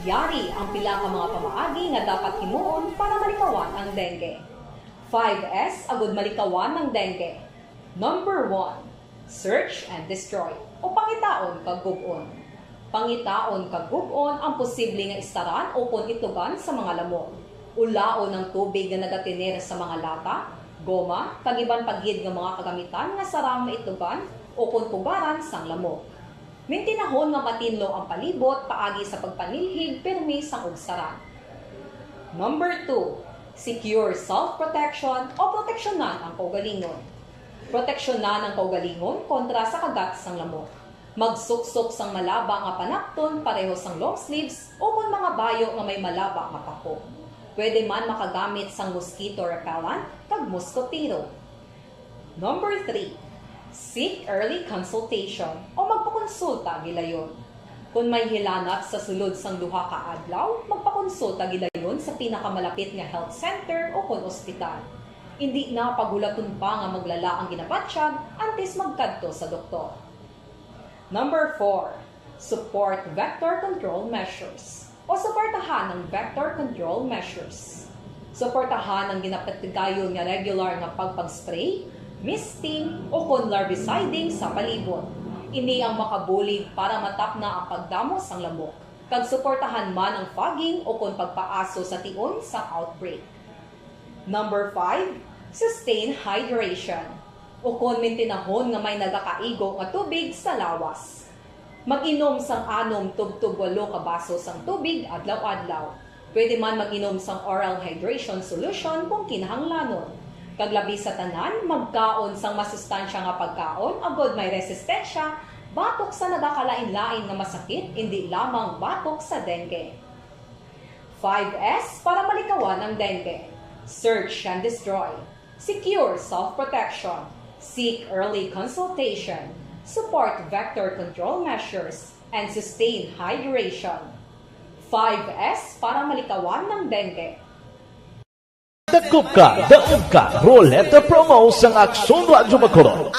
Yari ang pila ka mga pamaagi nga dapat himuon para malikawan ang dengue. Five S agud malikawan ang dengue. Number one, search and destroy, o pangitaon kag gub-on. Pangitaon kag gub-on ang posible nga istaran ukon itlogan sa mga lamok. Ulaon ang tubig nga nagatener sa mga lata, goma, kag iban pa gid nga mga kagamitan nga sarang maitlogan ukon pugaran sang lamok. Mintinahon nga matinlo ang palibot paagi sa pagpanilhig pirmi sang ugsaran. Number two, secure self-protection o proteksyonan ang kaugalingon. Proteksyonan ang kaugalingon kontra sa kagat sang lamok. Magsuksok sang malaba nga panapton pareho sang long sleeves ukon mga bayo nga may malaba nga pako. Pwede man makagamit sang mosquito repellent kag moskitero. Number three, seek early consultation o magpakonsulta gilayon. Kon may hilanat sa sulod sang duha ka adlaw, magpakonsulta gilayon sa pinakamalapit nga health center ukon ospital. Indi na paghulaton pa nga maglala ang ginabatyag antes magkadto sa doktor. Number four, support vector control measures o suportahan ang vector control measures. Suportahan ang ginapatigayon nga regular nga pagpag-spray, misting, ukon larviciding sa palibot. Ini ang makabulig para matapna ang pagdamo sang lamok, kag suportahan man ang fogging ukon pagpaaso sa tion sang outbreak. Number five, sustain hydration, ukon mintinahon nga may nagakaigo nga tubig sa lawas. Mag-inom sang anom tubtob walo ka baso sang tubig adlaw-adlaw. Pwede man mag-inom sang oral hydration solution kung kinahanglanon. Kag labi sa tanan, magkaon sang masustansya nga pagkaon agod may resistensya batok sa nagakalain-lain nga masakit, indi lamang batok sa dengue. Five S para malikawan ang dengue. Search and destroy. Secure self-protection. Seek early consultation. Support vector control measures. And sustain hydration. Five S para malikawan ang dengue. Dakop Ka, Daog Ka Ruleta Promo sang Aksyon Radyo Bacolod.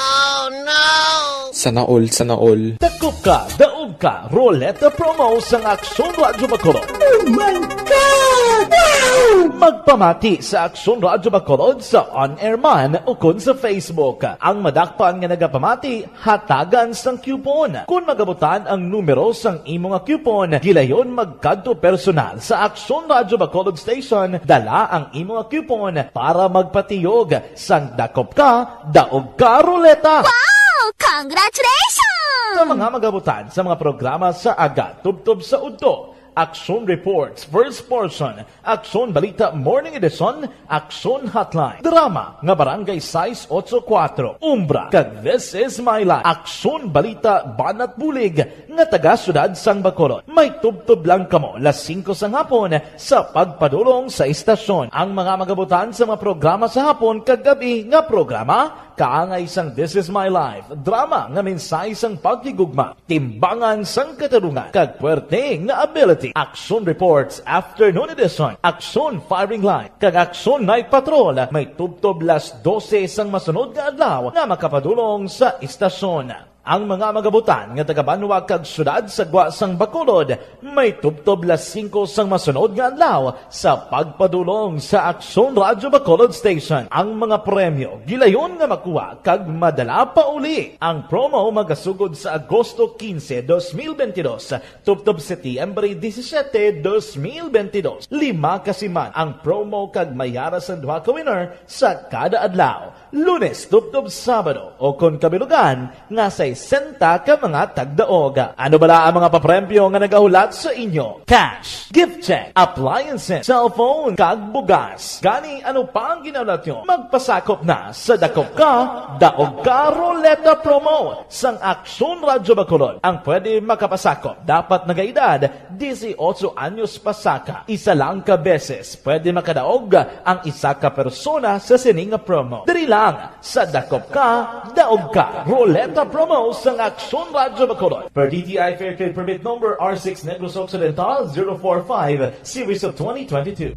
Sana all, sana all. Dakop Ka, Daog Ka Ruleta Promo sang Aksyon Radyo Bacolod. Oh my God! Wow! Magpamati sa Aksyon Radyo Bacolod sa on-air man ukon sa Facebook. Ang madakpan nga nagapamati, hatagan sang coupon. Kon magabutan ang numero sang imo nga coupon, gilayon magkadto personal sa Aksyon Radyo Bacolod Station, dala ang imo nga coupon para magpatiyog sang Dakop Ka, Daog Ka Ruleta. Wow! Congratulations! Sa mga magabutan sa mga programa sa aga tubtob sa udto, Aksyon Reports, First Portion, Aksyon Balita Morning Edition, Aksyon Hotline, drama nga Barangay sais ocho kuwatro, Umbra, kag This Is My Life, Aksyon Balita Banat Bulig, nga taga Siyudad sang Bacolod. May tubtob lang kamo las singko sang hapon sa pagpadulong sa istasyon. Ang mga magabutan sa mga programa sa hapon kag gab-i nga programa, kaangay sang This Is My Life, drama nga mensahe sang paghigugma, timbangan sang katarungan, kag puwerte nga ability. Aksyon Reports, Afternoon Edition, Aksyon Firing Line, kag Aksyon Night Patrol, may tubtob las dose sang masunod nga adlaw nga makapadulong sa istasyon. Ang mga magabutan nga taga-banwa kag siyudad sa gwa sang Bacolod may tubtob las singko sang masunod nga adlaw sa pagpadulong sa Aksyon Radyo Bacolod Station. Ang mga premyo gilayon nga makuha kag madala pa uli. Ang promo magasugod sa Agosto quince, dos mil veintidós, tubtob Setyembre disisiete, dos mil veintidós. Lima ka siman ang promo kag may ara sang duha ka winner sa kada adlaw. Lunes tubtob Sabado, o kon kabilugan, nga sesenta ka mga tagdaog. Ano bala ang mga papremyo nga nagahulat sa inyo? Cash, gift check, appliances, cellphone, kag bugas. Gani, ano pa ang ginahulat nyo? Magpasakop na sa Dakop Ka, Daog Ka Roleta Promo sang Aksyon Radyo Bacolod. Ang pwede makapasakop dapat nagaedad dieciocho anyos pasaka. Isa lang ka beses pwede makadaog ang isa ka persona sa sini nga promo. Diri lang sa Dakop Ka, Daog Ka Roleta Promo sang Aksyon Radyo Bacolod. Per D T I Fair Trade Permit Number R six Negros Occidental zero four five, Series of twenty twenty-two.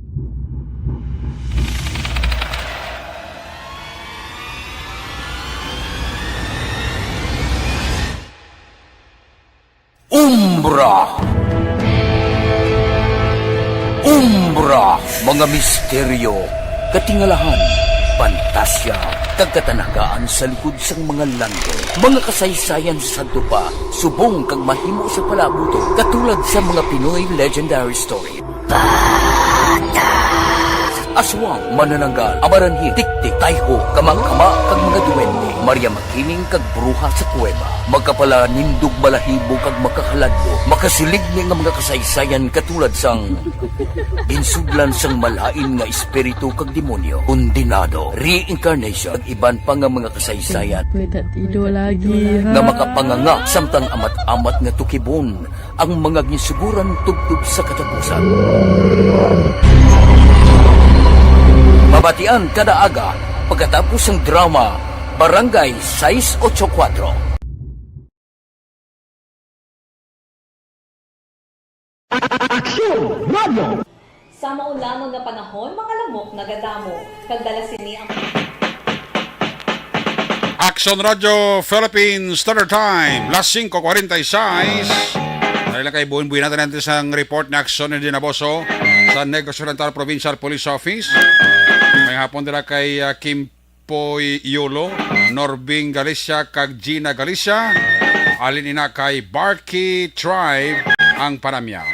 Umbra. Umbra, mga misteryo, katingalahan, pantasya, kag katanagaan sa likod sang mga landong. Mga kasaysayan sa sadto pa, subong kag mahimo sa palabuton, katulad sa mga Pinoy legendary story. Aswang, manananggal, amaranhil, tiktik, tayho, kama-kama, kag mga duwende, Maria Makiling, kag bruha sa kuweba. Makapalanindog, balahibo, kag makahaladlo, makasilig ni nga mga kasaysayan katulad sang ginsudlan sang malain nga espiritu kag demonyo, kondenado, reincarnation, kag iban pa nga mga kasaysayan May tatido lagi, ha? nga makapanganga samtang amat-amat nga tukibon ang mga ginsuguran tubtob sa katapusan. Mabatian kada aga pagkatapos sang drama Barangay sais ocho kuwatro. Aksyon Radio. Sa maulamag nga panahon, mga lamok nagadamo, kag dala sini ang Aksyon Radyo Philippine Standard Time, las singko kwarenta y seis. Dali lang kay buhin-buhin natin natin sang report ni Aksyon ni Dinaboso sa Negros Oriental Provincial Police Office. May hapon dira kay, ah, Kim Poy Yolo, Norbing Galicia, kag Gina Galicia. Halin ina kay Barkey Tribe ang panamya.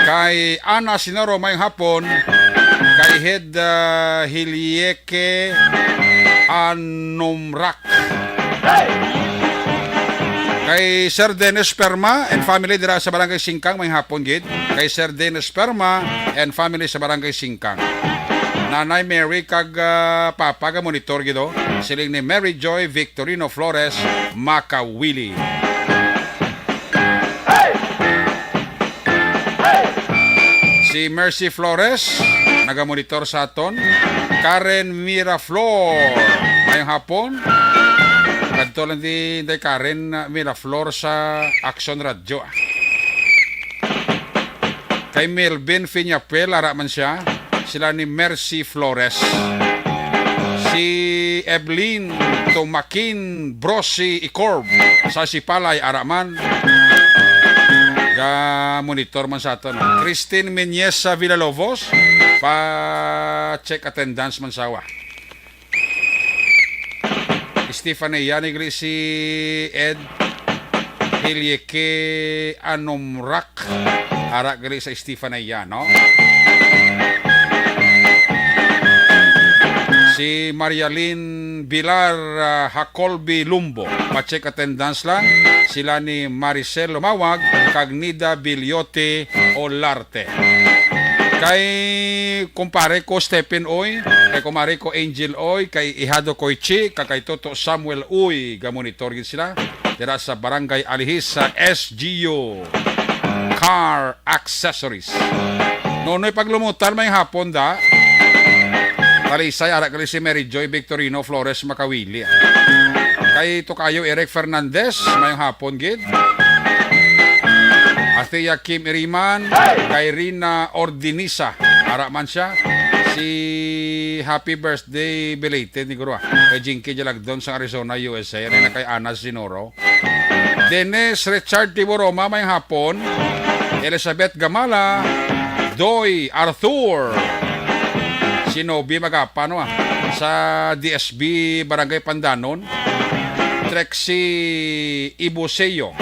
Kay Ana Sinoro, may hapon. Kay Head, ah, Hilieke Anomrak. Kay Sir Dennis Perma and family dira sa Barangay Singkang, may hapon gid. Kay Sir Dennis Perma and family sa Barangay Singkang. Nanay Mary kag, ah, Papa ga monitor gid, oh. Siling ni Mary Joy Victorino Flores, Makawili. Si Mercy Flores, nagamonitor sa aton. Karen Miraflor, mayong hapon. Kadto lang di Inday Karen, ah, Miraflor sa Aksyon Radyo, ah. Kay Melvin Fiñapuel, ara man siya. Sila ni Mercy Flores. Si Evelyn Tumakin Brosi Icorb sa Sipalay, ara man. Ga-monitor man sa aton, no? Christine Meñez sa Villalobos, pa-check attendance man sawa. Estefania, ni gali si Ed Hilieke Anomrak. Ara gali sa Estefania, no? Si Marialyn Bilar, ah, Hacolby Lumbo. Pa-check attendance lang sila ni Maricel Lumawag kag Nida Biliote Olarte. Kay kumpare ko Stephen Uy, kay kumare ko Angel Uy, kay Ihado Koichi, kag kay Toto Samuel Uy, ga-monitor gid sila dira sa Barangay Alihis sa S G U Car Accessories. Nonoy Paglumutan, may hapon da. Talisay, ara gali si Mary Joy Victorino Flores Makawili. Kay Tokayo Eric Fernandez, may hapon gid. Athea Kim Iriman, kay Rina Ordinisa, ara man siya. Si happy birthday belated ni Guro, ah. Kay Jinky Jalagdon sa Arizona, U S A. Ano na kay Ana Sinoro? Dennis Richard Tiburoma, may hapon. Elizabeth Gamala, Doy Arthur, si Nobi Magapa, no, ah, sa D S B Barangay Pandanon. Trexie Ibuseo,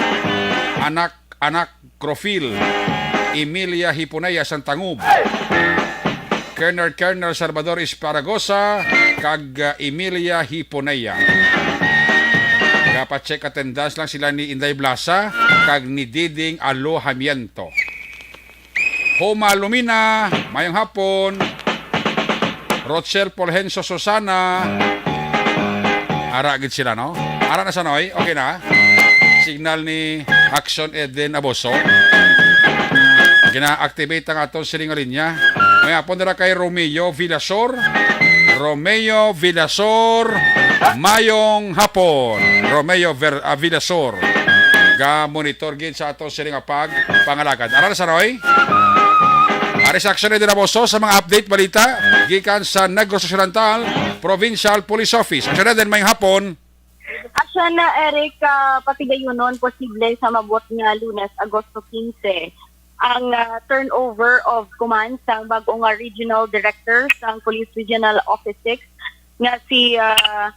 anak, anak Crofil, Emilia Hiponea Santangub, Colonel, Colonel Salvador Esparagosa, kag, uh, Emilia Hiponea. Gapa-check attendance lang sila ni Inday Blasa kag ni Diding Alojamiento. Homa Lumina, mayong hapon. Rochelle Polhenso Susana. Ara gid sila, no? Ara na, Sanoy. Okay na. Signal ni Action Eden Aboso. Gina-activate ang aton siling nga linya. May hapon dira kay Romeo Villasor. Romeo Villasor, mayong hapon. Romeo Ver-, ah, Villasor, ga-monitor gid sa aton siling nga pagpangalagad. Ara na, Sanoy. Ari sa Action Eden Aboso sa mga update balita gikan sa Negros Occidental Provincial Police Office. Action Eden, mayong hapon. Action na, Eric, ah, patigayunon posible sa maabot nga Lunes, Agosto quince, ang, ah, turnover of command sang bag-o nga regional director sang Police Regional Office six nga si, ah,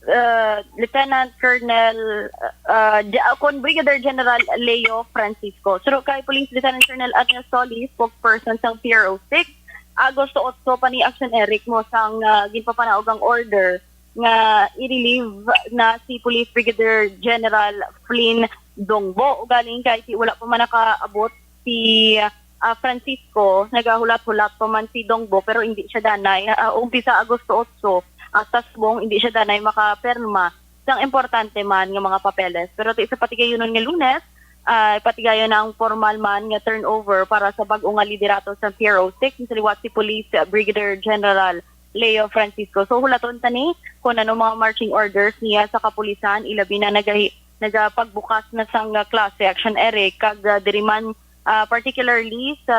ah, Lieutenant Colonel, ah, Ge-, ah, kon Brigadier General Leo Francisco. Suro kay Police Lieutenant Colonel Arnel Solis, spokesperson sang P R O six, Agosto otso pa ni Action Eric mo sang, ah, ginpapanaog ang order nga i-relieve na si Police Brigadier General Flynn Dongbo. Ugaling kay ti wala pa man nakaabot si, ah, Francisco, nagahulat-hulat pa man si Dongbo, pero hindi siya danay. Ah, umpisa Agosto otso, hasta subong hindi siya danay makaperma sang importante man nga mga papeles. Pero ti sa patigayunon nga Lunes, ah, patigayon na ang formal man nga turnover para sa bag-o nga liderato sa P R O six, sa liwat si Police Brigadier General Leo Francisco. So, hulaton ta ni kung ano mga marching orders niya sa kapulisan, ilabi na nagahi-, nagapagbukas na sang, ah, klase, Action Eric, kag, ah, diri man, ah, particularly sa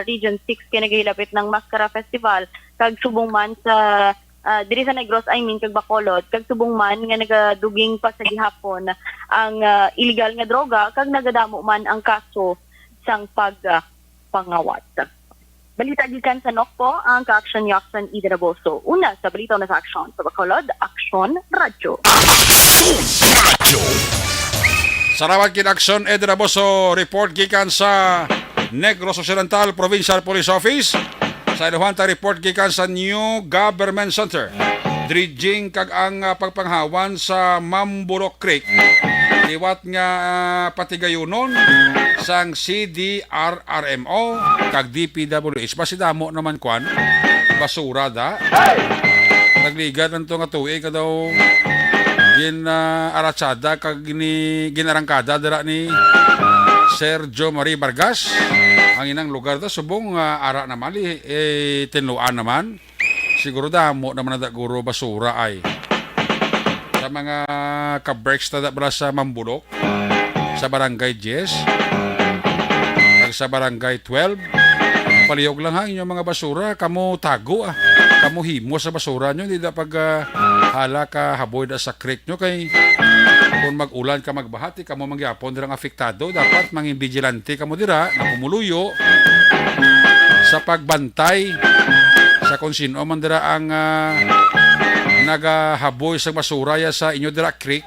Region six kay nagahilapit ng Mascara Festival, kag subong man sa, ah, diri sa Negros, I mean, kag Bacolod, kag subong man nga nagaduging pa sa gihapon ang, ah, iligal nga droga, kag nagadamo man ang kaso sang pag, ah, pangawat. Balita gikan sa Nokpo, ang ka-action ni Action Eden Aboso. Una sa balita na sa aksyon sa Bacolod, Aksyon Radyo. Salamat gid, Action Eden Aboso. Report gikan sa Negros Occidental Provincial Police Office. Sa iluhan ta report gikan sa New Government Center. Dredging kag ang, ah, pagpanghawan sa Mambulok Creek. Liwat nga, ah, patigayunon sang C D R R M O kag D P W H. Basi damo naman kwan, basura da. Nagligad lang to nga tuig nga daw gin, ah, aratsada kag gini-, ginarangkada dira ni Sergio Marie Vargas. Ang inang lugar da, subong, ah, ara naman, eh, eh, tinluan naman. Siguro damo naman na da guro basura ay. Sa mga ka-Berks na da bala sa Mambulok, sa Barangay Diez, kag sa Barangay twelve, palihog lang ha, inyong mga basura, kamo tago, ah. Kamo himo sa basura nyo, di da pag, ah, hala ka haboy da sa creek nyo, kay kung mag-ulan ka magbaha, ti kamo mangyapon dirang apektado. Dapat mangin vigilante kamo dira, nga pumuluyo sa pagbantay sa kung sino man dira ang, ah, nagahaboy sa basura ya sa inyo dira creek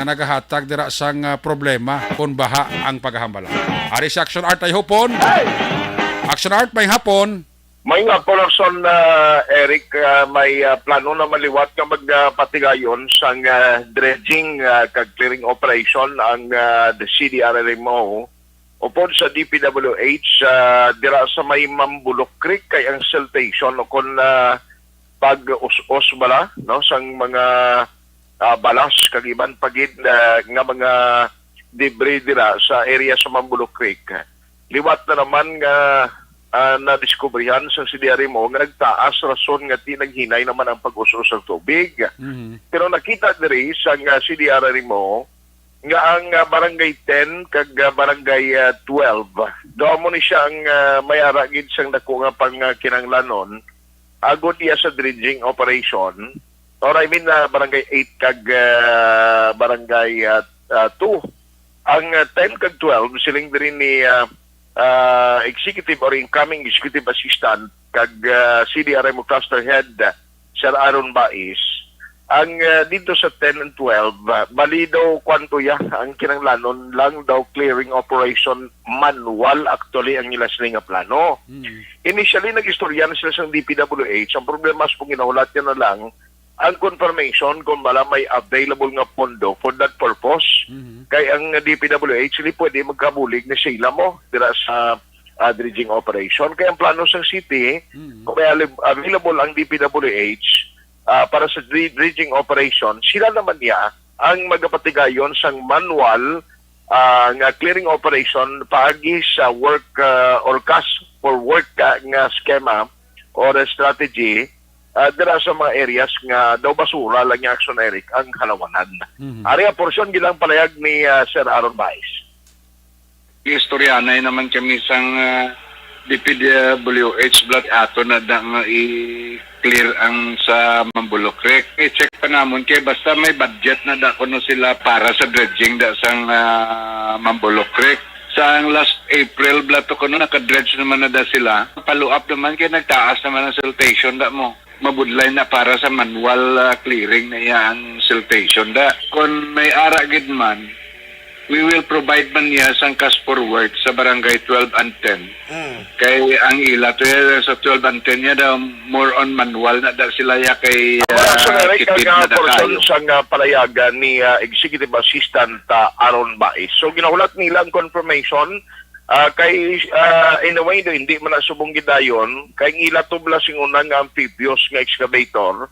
nga nagahatag dira sang, ah, problema kon baha ang paghambala. Ari si Action Art ay hupon. Action Art, may hapon. May nga, Paulson, ah, Eric, ah, may, ah, plano na maliwat nga magpatigayon sang, ah, dredging, ah, kag clearing operation ang, ah, the C D R R M O upod sa D P W H, ah, dira sa may Mambulok Creek, kay ang siltation o kon, ah, pag-us-os bala, no, sang mga, ah, balas kag iban pa gid, ah, nga mga debris dira sa area sa Mambulok Creek. Liwat na naman nga, ah, nadiskubrihan sa C D R M O nga nagtaas rason nga ti naghinay naman ang pag-us-os sa tubig. Mhm. Pero nakita diri sa nga C D R M O nga ang, ah, Barangay ten kag, ah, Barangay, ah, twelve, daw mo ni siya ang, ah, may ara gid sang dako nga pang, ah, kinahanglanon agod iya sa dredging operation, or I mean, ah, Barangay eight kag, ah, Barangay, ah, ah, two. Ang, ah, ten kag twelve, siling diri ni, ah, ah, Executive or incoming Executive Assistant kag, ah, C D R M O Cluster Head, ah, Sir Aaron Bais, ang, ah, dito sa ten and twelve, ah, bali daw kwanto ya ang kinanglanon lang daw clearing operation manual actually ang ila sila nga plano. Mm. Initially, nag-istorya na sila sa D P W H. Ang problema, sa pong ginahulat niya na lang, ang confirmation kung bala may available nga pondo for that purpose. Mhm. Kay ang D P W H, hindi pwede magkabulig na sila mo dira sa, ah, dredging operation. Kaya ang plano sa city, Mhm. kung may alib-, available ang D P W H, ah, para sa dre-, dredging operation, sila naman niya ang magapatigayon sang manual, ah, nga clearing operation paagi sa work, ah, or cash for work, ah, nga schema or strategy, ah, dira sa mga areas nga daw basura lang niya, Action Eric, ang halawanan. Mhm. Ari ang porsyon gilang palayag ni, ah, Sir Aaron Bais. Istoryanay naman kami sang, ah, D P W H block ato na da nga i-clear ang sa Mambulok Creek. I-check pa namon kay basta may budget na da kuno sila para sa dredging da sang, ah, Mambulok Creek. Sang last April bala to kuno naka-dredge naman na da sila. Follow up naman kay nagtaas naman ang siltation da mo. Mabudlay na para sa manual, ah, clearing na iya ang siltation da. Kon may ara gid man, we will provide man niya sang cash for work sa barangay twelve and ten. Mm. Kay ang ila to ya sa twelve and ten ya daw more on manual na da sila ya kay, Wala sa ah, direct tipid ang, ah, na da portion kayo. Sang, ah, palayagan ni, ah, Executive Assistant, ah, Aaron Bais. So, ginahulat nila ang confirmation, ah, kay, ah, in a way, do, hindi man na subong gidayon, kay ang ila to bala sing una nga amphibious nga excavator,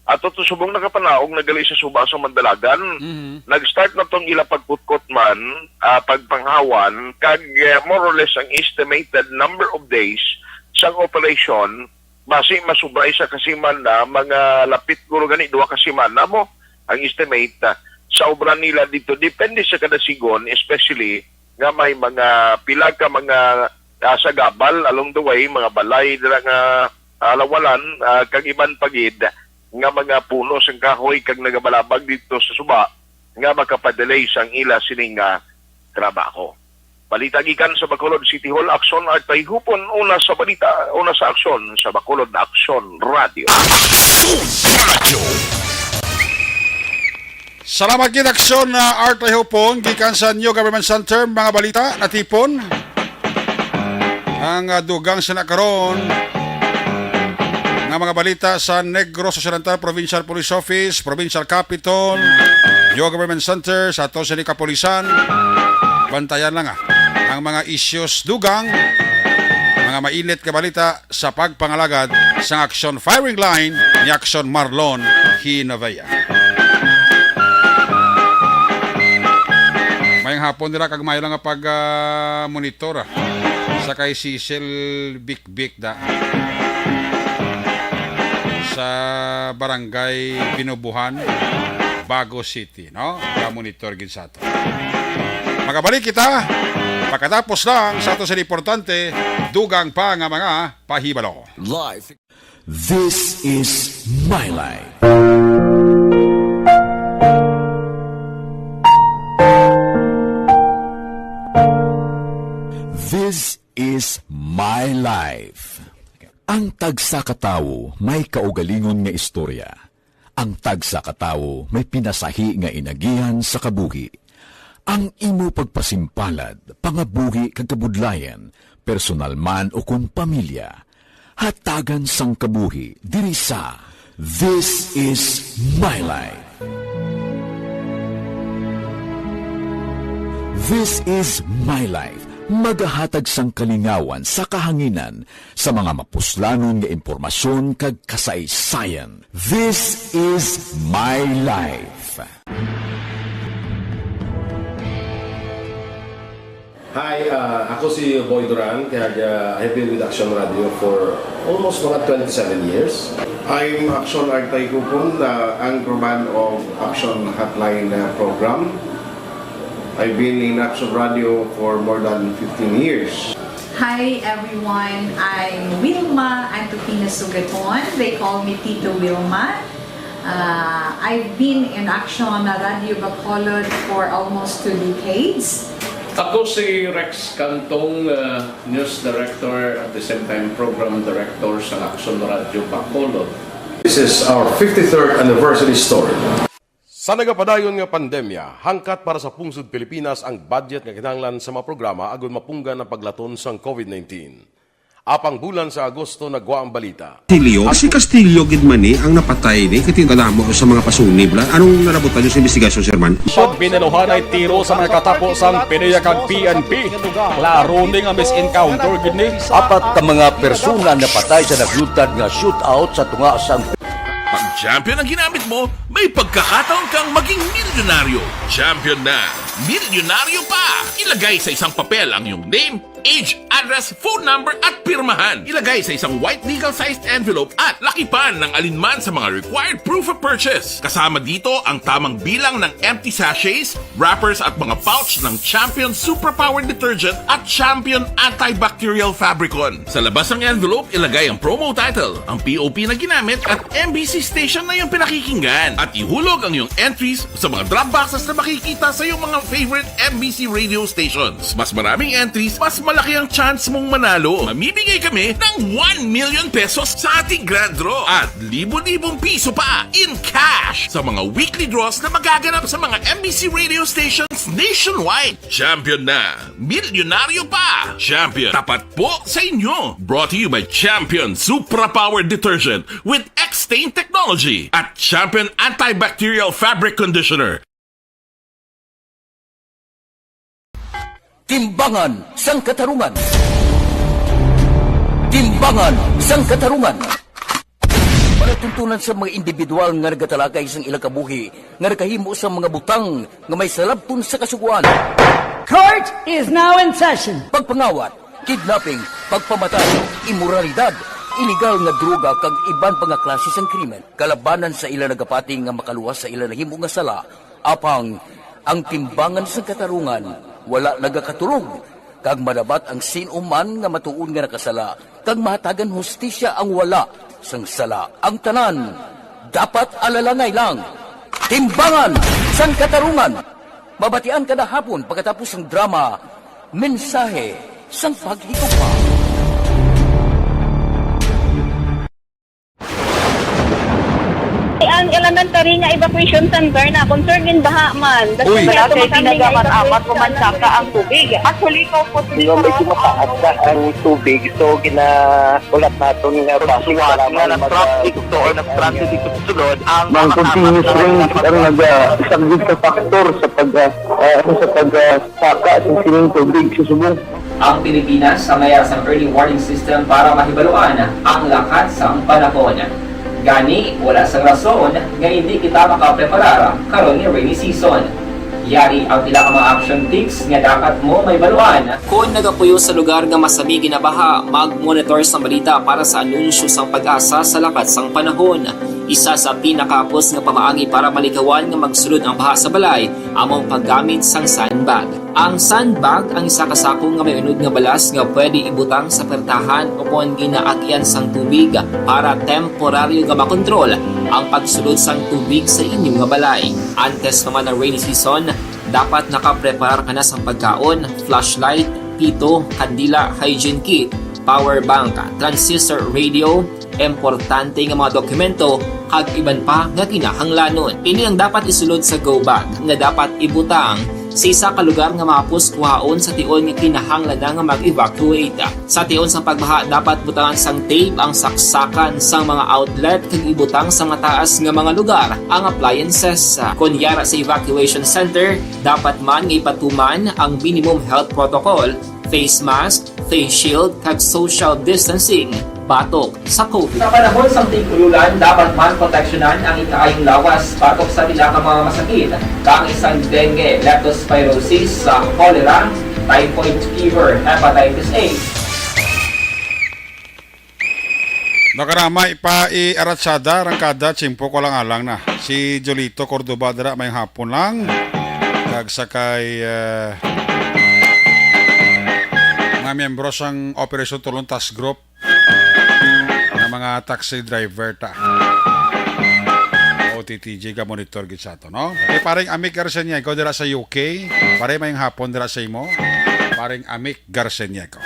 ato to subong nakapanaog na gali sa suba sa Mandalagan. Mhm. Nag-start na tong ila pagkutkot man, ah, pagpanghawan, kag, eh, more or less ang estimated number of days sang operation, basi masubra isa ka semana, mga lapit guro gani duha ka semana mo ang estimate, ah, sa obra nila dito. Depende sa kada sigon, especially nga may mga pila ka mga, ah, sagabal along the way, mga balay dira nga, ah, lawalan, ah, kag iban pa gid nga mga puno sang kahoy kag nagabalabag dito sa suba nga makapadelay sang ila sini nga trabaho. Balita gikan sa Bacolod City Hall, Aksyon Artay Hupon, una sa balita, una sa aksyon sa Bacolod Aksyon Radio. Aksyon Radio. Salamat gid, Aksyon, ah, Artay Hupon, gikan sa New Government Center. Mga balita natipon. Ang, ah, dugang sa nakaron nga mga balita sa Negros Occidental Provincial Police Office, Provincial Capitol, New Government Center, sa ato sa kapulisan. Bantayan lang, ah, ang mga issues dugang, mga mainit nga balita sa pagpangalagad sa aksyon firing line ni Aksyon Marlon Hinavea. Mayang hapon nila kag mayo lang nga pag, ah, monitor, ah, sa kay Cecil Bikbik da sa Barangay Binubuhan, Bago City, no? Ga-monitor gid sa ato. Magabalik kita pagkatapos lang sa ato sa importante, dugang pa nga mga pahibalo. Life. This is my life. This is my life. Ang tagsa ka tawo may kaugalingon nga istorya. Ang tagsa ka tawo may pinasahi nga inagihan sa kabuhi. Ang imo pagpasimpalad, pangabuhi kag kabudlayan, personal man o kon pamilya, Hatagan sang kabuhi diri sa This Is My Life. This Is My Life, magahatag sang kalingawan sa kahanginan sa mga mapuslanon nga impormasyon kag kasaysayan. This Is My Life. Hi, uh, ako si Boy Duran, kag uh, I've been with Action Radio for almost mga twenty-seven years. I'm Action Artay Kupon, the anchorman of Action Hotline uh, program. I've been in Action Radio for more than fifteen years. Hi everyone, I'm Wilma Antupina Sugaton. They call me Tito Wilma. Uh, I've been in Action Radio Bacolod for almost two decades. Ako si Rex Cantong, uh, news director, at the same time program director sa Action Radio Bacolod. This is our fifty-third anniversary story. Sa nagapadayon nga pandemya, hangkat para sa pungsod Pilipinas ang budget nga kinahanglan sa mga programa agud mapunggan ang paglaton sang COVID nineteen. Apang bulan sa Agosto nagwa ang balita. Castillo, si Castillo gid man ni ang napatay ni, kay kadamo sa mga pasunib la. Anong nalabutan niyo sa investigasyon, Sir Man? Sud, binaluhanay tiro sa mga katapo sang PDEA kag P N P. Klaro ni nga mis-encounter gid ni. Apat ka mga persona napatay sa naglutad nga shootout sa tunga sang Pag champion ang ginamit mo, may pagkakataon kang maging milyonaryo. Champion na, milyonaryo pa! Ilagay sa isang papel ang iyong name, age, address, phone number, at pirmahan. Ilagay sa isang white legal-sized envelope at lakipan ng alinman sa mga required proof of purchase. Kasama dito ang tamang bilang ng empty sachets, wrappers, at mga pouch ng Champion Superpower Detergent at Champion Antibacterial Fabricon. Sa labas ng envelope, ilagay ang promo title, ang P O P na ginamit, at M B C station na iyong pinakikinggan. At ihulog ang iyong entries sa mga drop boxes na makikita sa iyong mga favorite M B C radio stations. Mas maraming entries, mas malaki ang chance mong manalo. Mamimigay kami ng one million pesos sa ating grand draw at libo-libong piso pa in cash sa mga weekly draws na magaganap sa mga M B C radio stations nationwide. Champion na! Milyonaryo pa! Champion, tapat po sa inyo! Brought to you by Champion Supra Power Detergent with X-Stain Technology at Champion Antibacterial Fabric Conditioner. Timbangan sang Katarungan. Timbangan sang Katarungan. Palatuntunan sa mga individual nga nagatalakay sang ilang kabuhi nga nakahimo sa mga butang nga may salabton sa Kasugoan. Court is now in session. Pagpangawat, kidnapping, pagpamatay, imoralidad, iligal nga droga kag iban pa nga klase sang krimen kalabanan sa ila nagapati nga makaluwas sa ila nahimo nga sala, apang ang timbangan sang katarungan wala nagakatulog, kag madabat ang sin-o man nga matuod nga nakasala, kag mahatagan hustisya ang wala sang sala. Ang tanan dapat alalangay lang. Timbangan sang Katarungan. Mabatian kada hapon pagkatapos sang drama, Mensahe sang Paghigugma. Ang elementary nga evacuation center na concerned in baha man. Uy, malaki, tinaga man amat ko man saka ang tubig. Actually, ko po. Nga medyo mataas na ang tubig, so ginaulat naton nga base sa lamang nga nag-transit to or nag-transit dito sa sulod ang mga continuous rain ang naga-, isa gid ka factor sa pag, ah, ah, sa pag, ah, saka sa sining tubig sa subong. Ang Pilipinas sa mayar sang early warning system para mahibaluan ang lakat sang panahon. Gani, wala sang rason nga hindi kita makapreparar karon nga rainy season. Yari ang pila ka mga action tips nga dapat mo mahibaluan. Kon nagapuyo sa lugar nga masami ginabaha, mag-monitor sang balita para sa anunsyo sang PAGASA sa lakat sang panahon. Isa sa pinakahapos nga pamaagi para malikawan nga magsulod ang baha sa balay amo ang paggamit sang sandbag. Ang sandbag ang isa ka sako nga may unod nga balas nga pwede ibutang sa pertahan o kon ginaagyan sang tubig para temporaryo nga makontrol ang pagsulod sang tubig sa inyo nga balay. Antes pa man ang rainy season, dapat nakapreparar ka na sang pagkaon, flashlight, pito, kandila, hygiene kit, power bank, transistor radio, importante nga mga dokumento, kag iban pa nga kinahanglanon. Ini ang dapat isulod sa go bag nga dapat ibutang Sa isa ka lugar nga mahapos kuhaon sa tion nga kinahanglan na nga mag-evacuate. Sa tion sang pagbaha, dapat butangan sang tape ang saksakan sang mga outlet kag ibutang sa mataas nga mga lugar ang appliances. Kon yara sa evacuation center, dapat man nga ipatuman ang minimum health protocol, face mask, face shield, kag social distancing batok sa COVID. Sa panahon sang tig-ululan, dapat man proteksyonan ang ikaayong lawas batok sa pila ka mga masakit, kaangay sang dengue, leptospirosis, sa cholera, typhoid fever, hepatitis A. Nakaramay pa i Aratsada, Rangkada, Chimpo, Kulang-alang na. Si Jolito Cordoba dira may hapon lang. Kag sa kay eh, mga miyembro sang Operation Tulong Task Group nga mga taxi driver ta. O T T G ka monitor gid sa ato, no? Kay paring Amik Garceniego dira sa U K, pare may hapon dira sa imo. Paring Amik Garceniego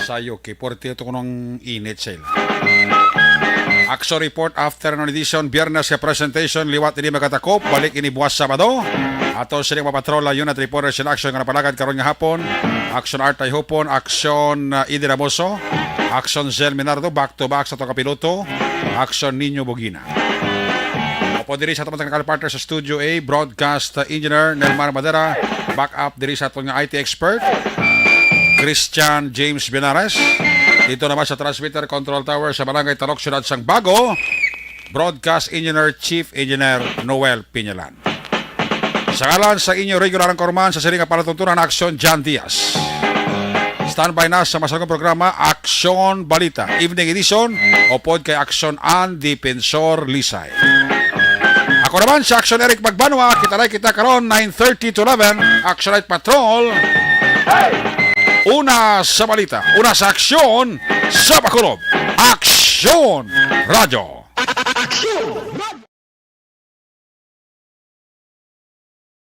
sa U K. Porte ito kunong init sa ila. Action report after non edition, Biyernes nga presentation, liwat ini magatakop, balik ini buwas Sabado. Ato sining mapatrola, unit reporters in action nga napalagad karon nga hapon. Action Art Tayhupon, Action uh, Idi Ramoso, Action Zel Minardo, back to back sa ato kapiloto, Action Nino Bugina. Upod diri sa ato mga technical partner sa Studio A, Broadcast uh, Engineer Nelmar Madera, back up diri sa ato nga I T expert, Christian James Benares. Dito naman sa Transmitter Control Tower sa Barangay Talok, Siyudad sang Bago, Broadcast Engineer, Chief Engineer Noel Piñalan. Sa ngalan sa inyo regular anchorman sa sining nga palatuntunan, Action John Diaz. Standby na sa masanong programa, Action Balita, Evening Edition, upod kay Action An Defensor Lisay. Ako naman si Action Eric Magbanwa, kita na kita karon nine thirty to eleven, Action Night Patrol. Una sa balita, una sa aksyon, sa Bacolod, Aksyon Radyo. Aksyon!